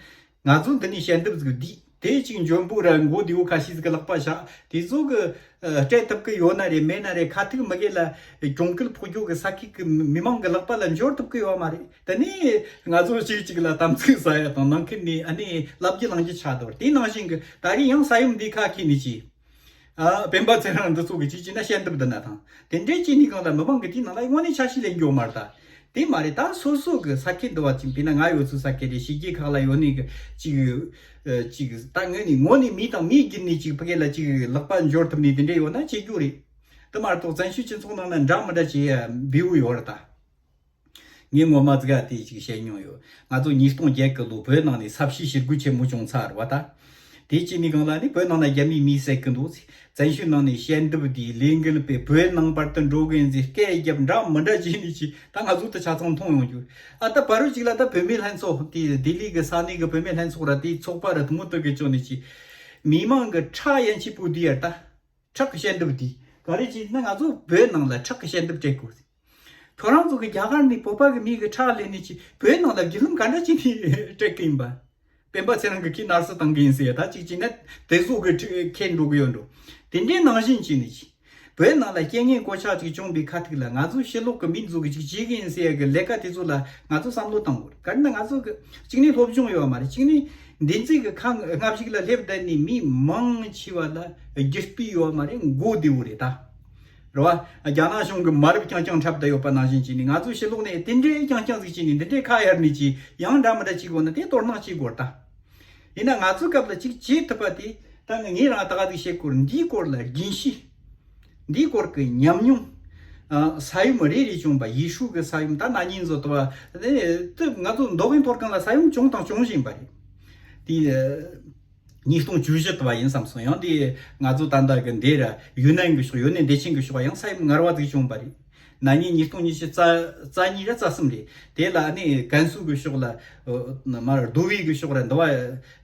ང་ཚོ་འདི་ནས་བཤད་འདེབས་ཟིག་བསྡུས་དེ་ཅིག་འཇོན་པོ་ར་མགོ་བདེ་བོ་ཁ་ཤས་ཟིག་གི་ལག་པ་བཞག་དེ་ཚོ་གི་ཨ། སྤྲད་ཐུབ་གི་ཡོད་ན་རེད། མེད་ན་རེད། ཁ་ཐུག་མི་སྒེར་ལ་གྱོང་གུད་ཕོག་རྒྱུ་གི་ས་ཁུལ་གི་མི་མང་གི་ལག་པ་ལ་འབྱོར་ཐུབ་གི་ཡོད་མ་རེད། དེ་ནས་ང་ཚོ་གཅིག་གཅིག་ལ་དམ་ཚིག་ཟ་ཡ་དང་ནང་ཁུལ་ནས་ཨ་ནི་ལབ་རྒྱུ་ལང་རྒྱུ་ཆགས་དོར་དེ་ནང་བཞིན་གི་ད་རེས་ཡང་ས་ཡོམ་འདི་ཁ་ཁེལ་ནས་ཅི། ཨ། སྤེན་པ་ཚེ་རིང་འདི་ཚོ་གི་ཅི་ཅི་ན་བཤད་འདེབས་འདི་ན་དང་དེ་འདྲའི་ཅི་ནི་གང་ལ་མི་མང་གི་དེའི་ནང་ལ་དངོས་གནས་ཆ་ཤས་ལེན་རྒྱུ་མ་རེད་ད། དེ་མ་རེད་ད། སོ་སོ་གི་ས་ཁུལ་འདི་བ་ཅིག་དཔེར་ན་ང་ཡོད་ཚོད་ས་ཁུལ་རེད། ཕྱི་རྒྱལ་ཁག་ལ་ཡོད་ནི་གི་ཅིག་ཨ། ཅིག་ད་ངོས་ནས་ངོ་ནས་མི་དང་མིའི་བརྒྱུད་ནས་ཅིག་ཕ་གི་ལ་ཅིག་ལག་པ་འབྱོར་ཐུབ་ནི་དེ་འདྲ་ཡོད་ན་བྱེད་རྒྱུ་རེད། དེ་མ་གཏོགས་བཙན་བྱོལ་སྤྱི་ཚོགས་ནང་ན་འདྲ་མི་འདྲ་བྱེད་ཡ་འབེལ་བོ་ཡོད་རེད་ད། ངས་ངོ་མ་ཙི་ག་དེ་ཅིག་བཤད་མྱོང་ཡོད། ང་ཚོ་ཉིས་སྟོང་བརྒྱད་གི་ལོ་བོད་ནང་ནས་ས་བྱི་ཞི་རྒོལ་ཆེན་མོ་བྱུང་ཚར་བ་ད། དེ་ཅི་ནི་གང་ལ་ནི་བོད་ནང་ན་རྒྱ་མིས་མི་བསད་གི་འདུག་བཙན་བྱོལ་ནང་ནས་བཤད་འདེབས་དེ་ལས་འགུལ་སྤེལ་བོད་ནང་བར་དུ་འགྲོ་གི་ཡིན་ཟེར་སྐད་རྒྱབ་འདྲ་མི་འདྲ་བྱས་ནས་ཅི་ད་ང་ཚོ་ད་ཆ་ཚང་མཐོང་ཡོང་རྒྱུ། ཨ་ད་བར་རུ་ཅིག་ལ་ད་བུད་མེད་ལྷན་ཚོགས་དེ་ལྡི་ལི་གི་ས་གནས་གི་བུད་མེད་ལྷན་ཚོགས་ར་དེའི་ཚོགས་པ་ར་དུ་མོ་དུ་གི་ཅོ་ནས་ཅི། མི་མང་གི་ཁྲག་ཡན་ཆད་པོ་དེ་ཡར་ད། ཁྲག་གི་བཤད་འདེབས་དེ་ག་རེ་བྱས་ན་ང་ཚོ་བོད་ནང་ལ་ཁྲག་གི་བཤད་འདེབས་སྤྲད་དགོས། ཁྱོད་རང་ཚོ་གི་རྒྱ་གར་ནས་བོད་པ་གི་མི་གི་ཁྲག་ལེན་ནས་ཅི་བོད་ནང་ལ་བརྒྱུད་ལམ་ག་འདྲ་ཅིག་ནས་སྤྲད་གི་ཡིན་པ། སྤེན་པ་ཚེ་རིང་གི་ཁྱི་ནར་སི་བཏང་གི་ཡིན་ཟེར་ཡ་ད་ཅིག་བྱས་ན་དེ་ཚོ་གི་ཁྱེད་འགྲོ་གི་ཡོད་འགྲོ། དེ་འདྲའི་ནང་བཞིན་བྱས་ནས་ཅི། བོད་ནང་ལ་རྐྱེན་ངན་གོད་ཆག་ཅིག་བྱུང་བའི་ཁ་ཐུག་ལ་ང་ཚོ་ཕྱི་ལོགས་ཀྱི་མི་ཚོ་གི་ཅིག་བྱེད་གི་ཡིན་ཟེར་ཡ་གི་ལས་ཀ་དེ་ཚོ་ལ་ང་ཚོ་བསམ་བློ་བཏང་དགོས་རེད། ག་རེ་ན་ང་ཚོ་གི་གཅིག་ནི་སློབ་སྦྱོང་ཡོད་མ་རེད། གཅིག་ནི་འདི་ཚིག་གི་ཁ་སྔ་ཕྱུགས་ལ་སླེབས་བསྡད་ནི་མི་མང་ཆེ་བ་ལ་རྒྱུ་སྤུས་ཡོད་མ་རེད། མགོ་བདེ་བོ་རེད་ད། རེད་བ། རྒྱ་ནག་གཞུང་གི་མ་རབས་རྐྱང་རྐྱང་འཁྲབ་བསྡད་ཡོད་པ་ནང་བཞིན་བྱས་ནི་ང་ཚོ་ཕྱི་ལོགས་ནས་དེ་འདྲའི་རྐྱང་རྐྱང་ཟིག་བྱས་ནི་འདི་འདྲའི་ཁ་གཡར་ནི་ཅི་ཡང་འདྲ་མི་འདྲ་བྱེད་དགོས་ན་དེ་དོ་སྣང་བྱེད་དགོས་རེད་ད། ཡིན་ན་ང་ཚོའི་སྐབས་ལ་ཅིག་བྱེད་ཐུབ་པ་དེ་ད་ངས་རང་ད་ག་ཟིག་བཤད་དགོས་རེད། འདིའི་སྐོར་ལ་རྒྱུན་ཤེས། འདིའི་སྐོར་གྱི་ཉམས་མྱོང་། ཨ། ས་ཡོམ་རེ་རེ་བྱུང་བ་ཡེ་ཤུ་གི་ས་ཡོམ་ད་ན་ནིང་བཟོ་ཐུབ་པ་དེ་ང་ཚོ་མདོ་དབུས་མཐོ་སྒང་ལ་ས་ཡོམ་བྱུང་དང་འབྱུང་བཞིན་པ་རེད། དེ་ཉིས་སྟོང་བཅུ་བཞི་ལྟ་བ་ཡིན་བསམ་སོང་། ཡང་དེ་ང་ཚོ་ད་ལྟ་གི་འདི་ར་ཡུན་ནན་གི་ཕྱོགས་ཡུན་ནན་བདེ་ཆེན་གི་ཕྱོགས་ཡང་ས་ཡོམ་ངར་བ་ཟིག་བྱུང་བ་རེད། ན་ནིང་ཉིས་སྟོང་ཉི་ཤུ་རྩ་རྩ་གཉིས་ར་རྩ་གསུམ་རེད། དེ་ལ་ནི་ཀན་སུའུ་གི་ཕྱོགས་ལ་མར་རྡོ་བའི་གི་ཕྱོགས་ར་འདི་བ་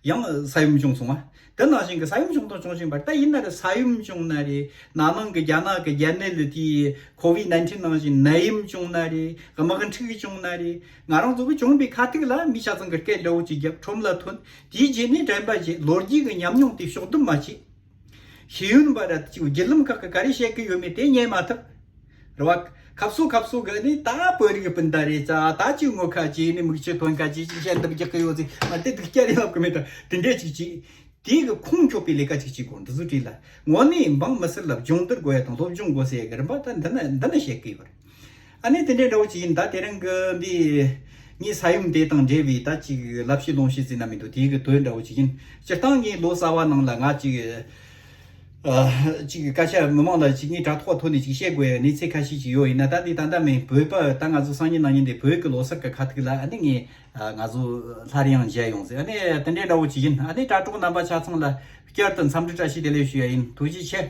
ཡང་ས་ཡོམ་བྱུང་སོང་བ། དེ་ནང་བཞིན་གི་ས་ཡོམ་བྱུང་དང་འབྱུང་བཞིན་པ་རེད། ད་ཡིན་ན་ར་ས་ཡོམ་བྱུང་ན་རེད། ན་ནིང་གི་རྒྱ་ནག་གི་རྒྱལ་ནད་ལ་དེའི་ཁོ་བིད་ནན་ཏིན་ནང་བཞིན་ནད་ཡམས་བྱུང་ན་རེད། དམག་འཁྲུག་བྱུང་ན་རེད། ང་རང་ཚོ་གི་བྱུང་བའི་ཁ་ཐུག་ལ་མི་ཆ་ཚང་གི་སྐད་འདྲ་བོ་ཅིག་བརྒྱབ་ཁྲོམ་ལ་ཐོན། དེའི་རྗེས་ནས་དྲན་པ་བརྗེད། ལོ་རྒྱུས་ཀྱི་ཉམས་མྱོང་དེ་ཕྱོགས་བསྡོམས་མ་བྱེད། ཤེས་ཡོན་པ་ར་ཅིག་བརྒྱུད་ལམ་ཁག་གི་ག་རེ་བཤད་གི་ཡོད་མེད་དེ་ཉན་མ་ཐུབ། རེད་བ། ཁ་སོ་ཁ་སོ་གི་ནི་ད་བོད་རིགས་སྤུན་ཟླ་རེད་ཙ་ད་ཅིག་ངོ་ཁ་ཅིག་ནི་མིག་ཆུ་ཐོན་ཁ་ཅིག་ཅིག་བཤད་འདི་རྒྱག་གི་ཡོད་ཟིག་མ་དེ་སྡུག་སྐྱ་རེ་ལབ་གི་མེད་ད། དེ་འདྲས་ཅིག་ཅིག་དེ་གི་ཁུངས་འཁྱོག་པའི་ལས་ཀ་ཅིག་ཅིག་དགོས་འདི་ཚོ་བྲིས་ལ་ངོ་ནས་འབངས་མི་སེར་ལ་སྦྱོང་བརྡར་དགོས་ཡ་དང་སློབ་སྦྱོང་དགོས་ཟེར་ཡ་གི་རིམ་པ་ད་འདི་ན་འདི་ན་བཤད་གི་ཡོད་རེད། ཨ་ནི་དེ་འདྲའི་འདྲ་བོ་ཅིག་ཡིན། ད་དེ་རིང་གི་འདི་ངའི་ས་ཡོམ་དེ་དང་འབྲེལ་བའི་ད་ཅིག་ལབ་བཤད་ལུང་བཤད་ཟེར་ན་མི་འདུག་དེ་གི་དོན་འདྲ་བོ་ཅིག་ཡིན། སྤྱིར་བཏང་ངའི་ལོ་གསར་བ་ནང་ལ་ང་ཅིག་ཨ་ཅིག་སྐད་ཆ་མི་མང་ལ་ཅིག་ངའི་དྲ་ཐོག་ཐོག་ནས་ཅིག་བཤད་དགོས་ཡ་གནས་ཚུལ་ཁ་ཤས་ཅིག་ཡོད། ཡིན་ན་ད་འདི་ད་ལྟ་མིན་བོད་པ་ད་ང་ཚོ་སང་ཉིན་གནངས་ཉིན་དེ་བོད་ཀྱི་ལོ་གསར་གི་ཁ་ཐུག་ལ་ཨ་ནི་ངས་ཨ་ང་ཚོ་སླར་ཡང་མཇལ་ཡོང་ཟེར། ཨ་ནི་དེ་འདྲའི་འདྲ་བོ་ཅིག་ཡིན། ཨ་ནི་དྲ་གྲོགས་རྣམ་པ་ཆ་ཚང་ལ་བསྐྱར་དུ་འཚམས་འདྲི་བཀྲ་ཤིས་བདེ་ལེགས་ཞུ་ཡ་ཡིན། ཐུགས་རྗེ་ཆེ།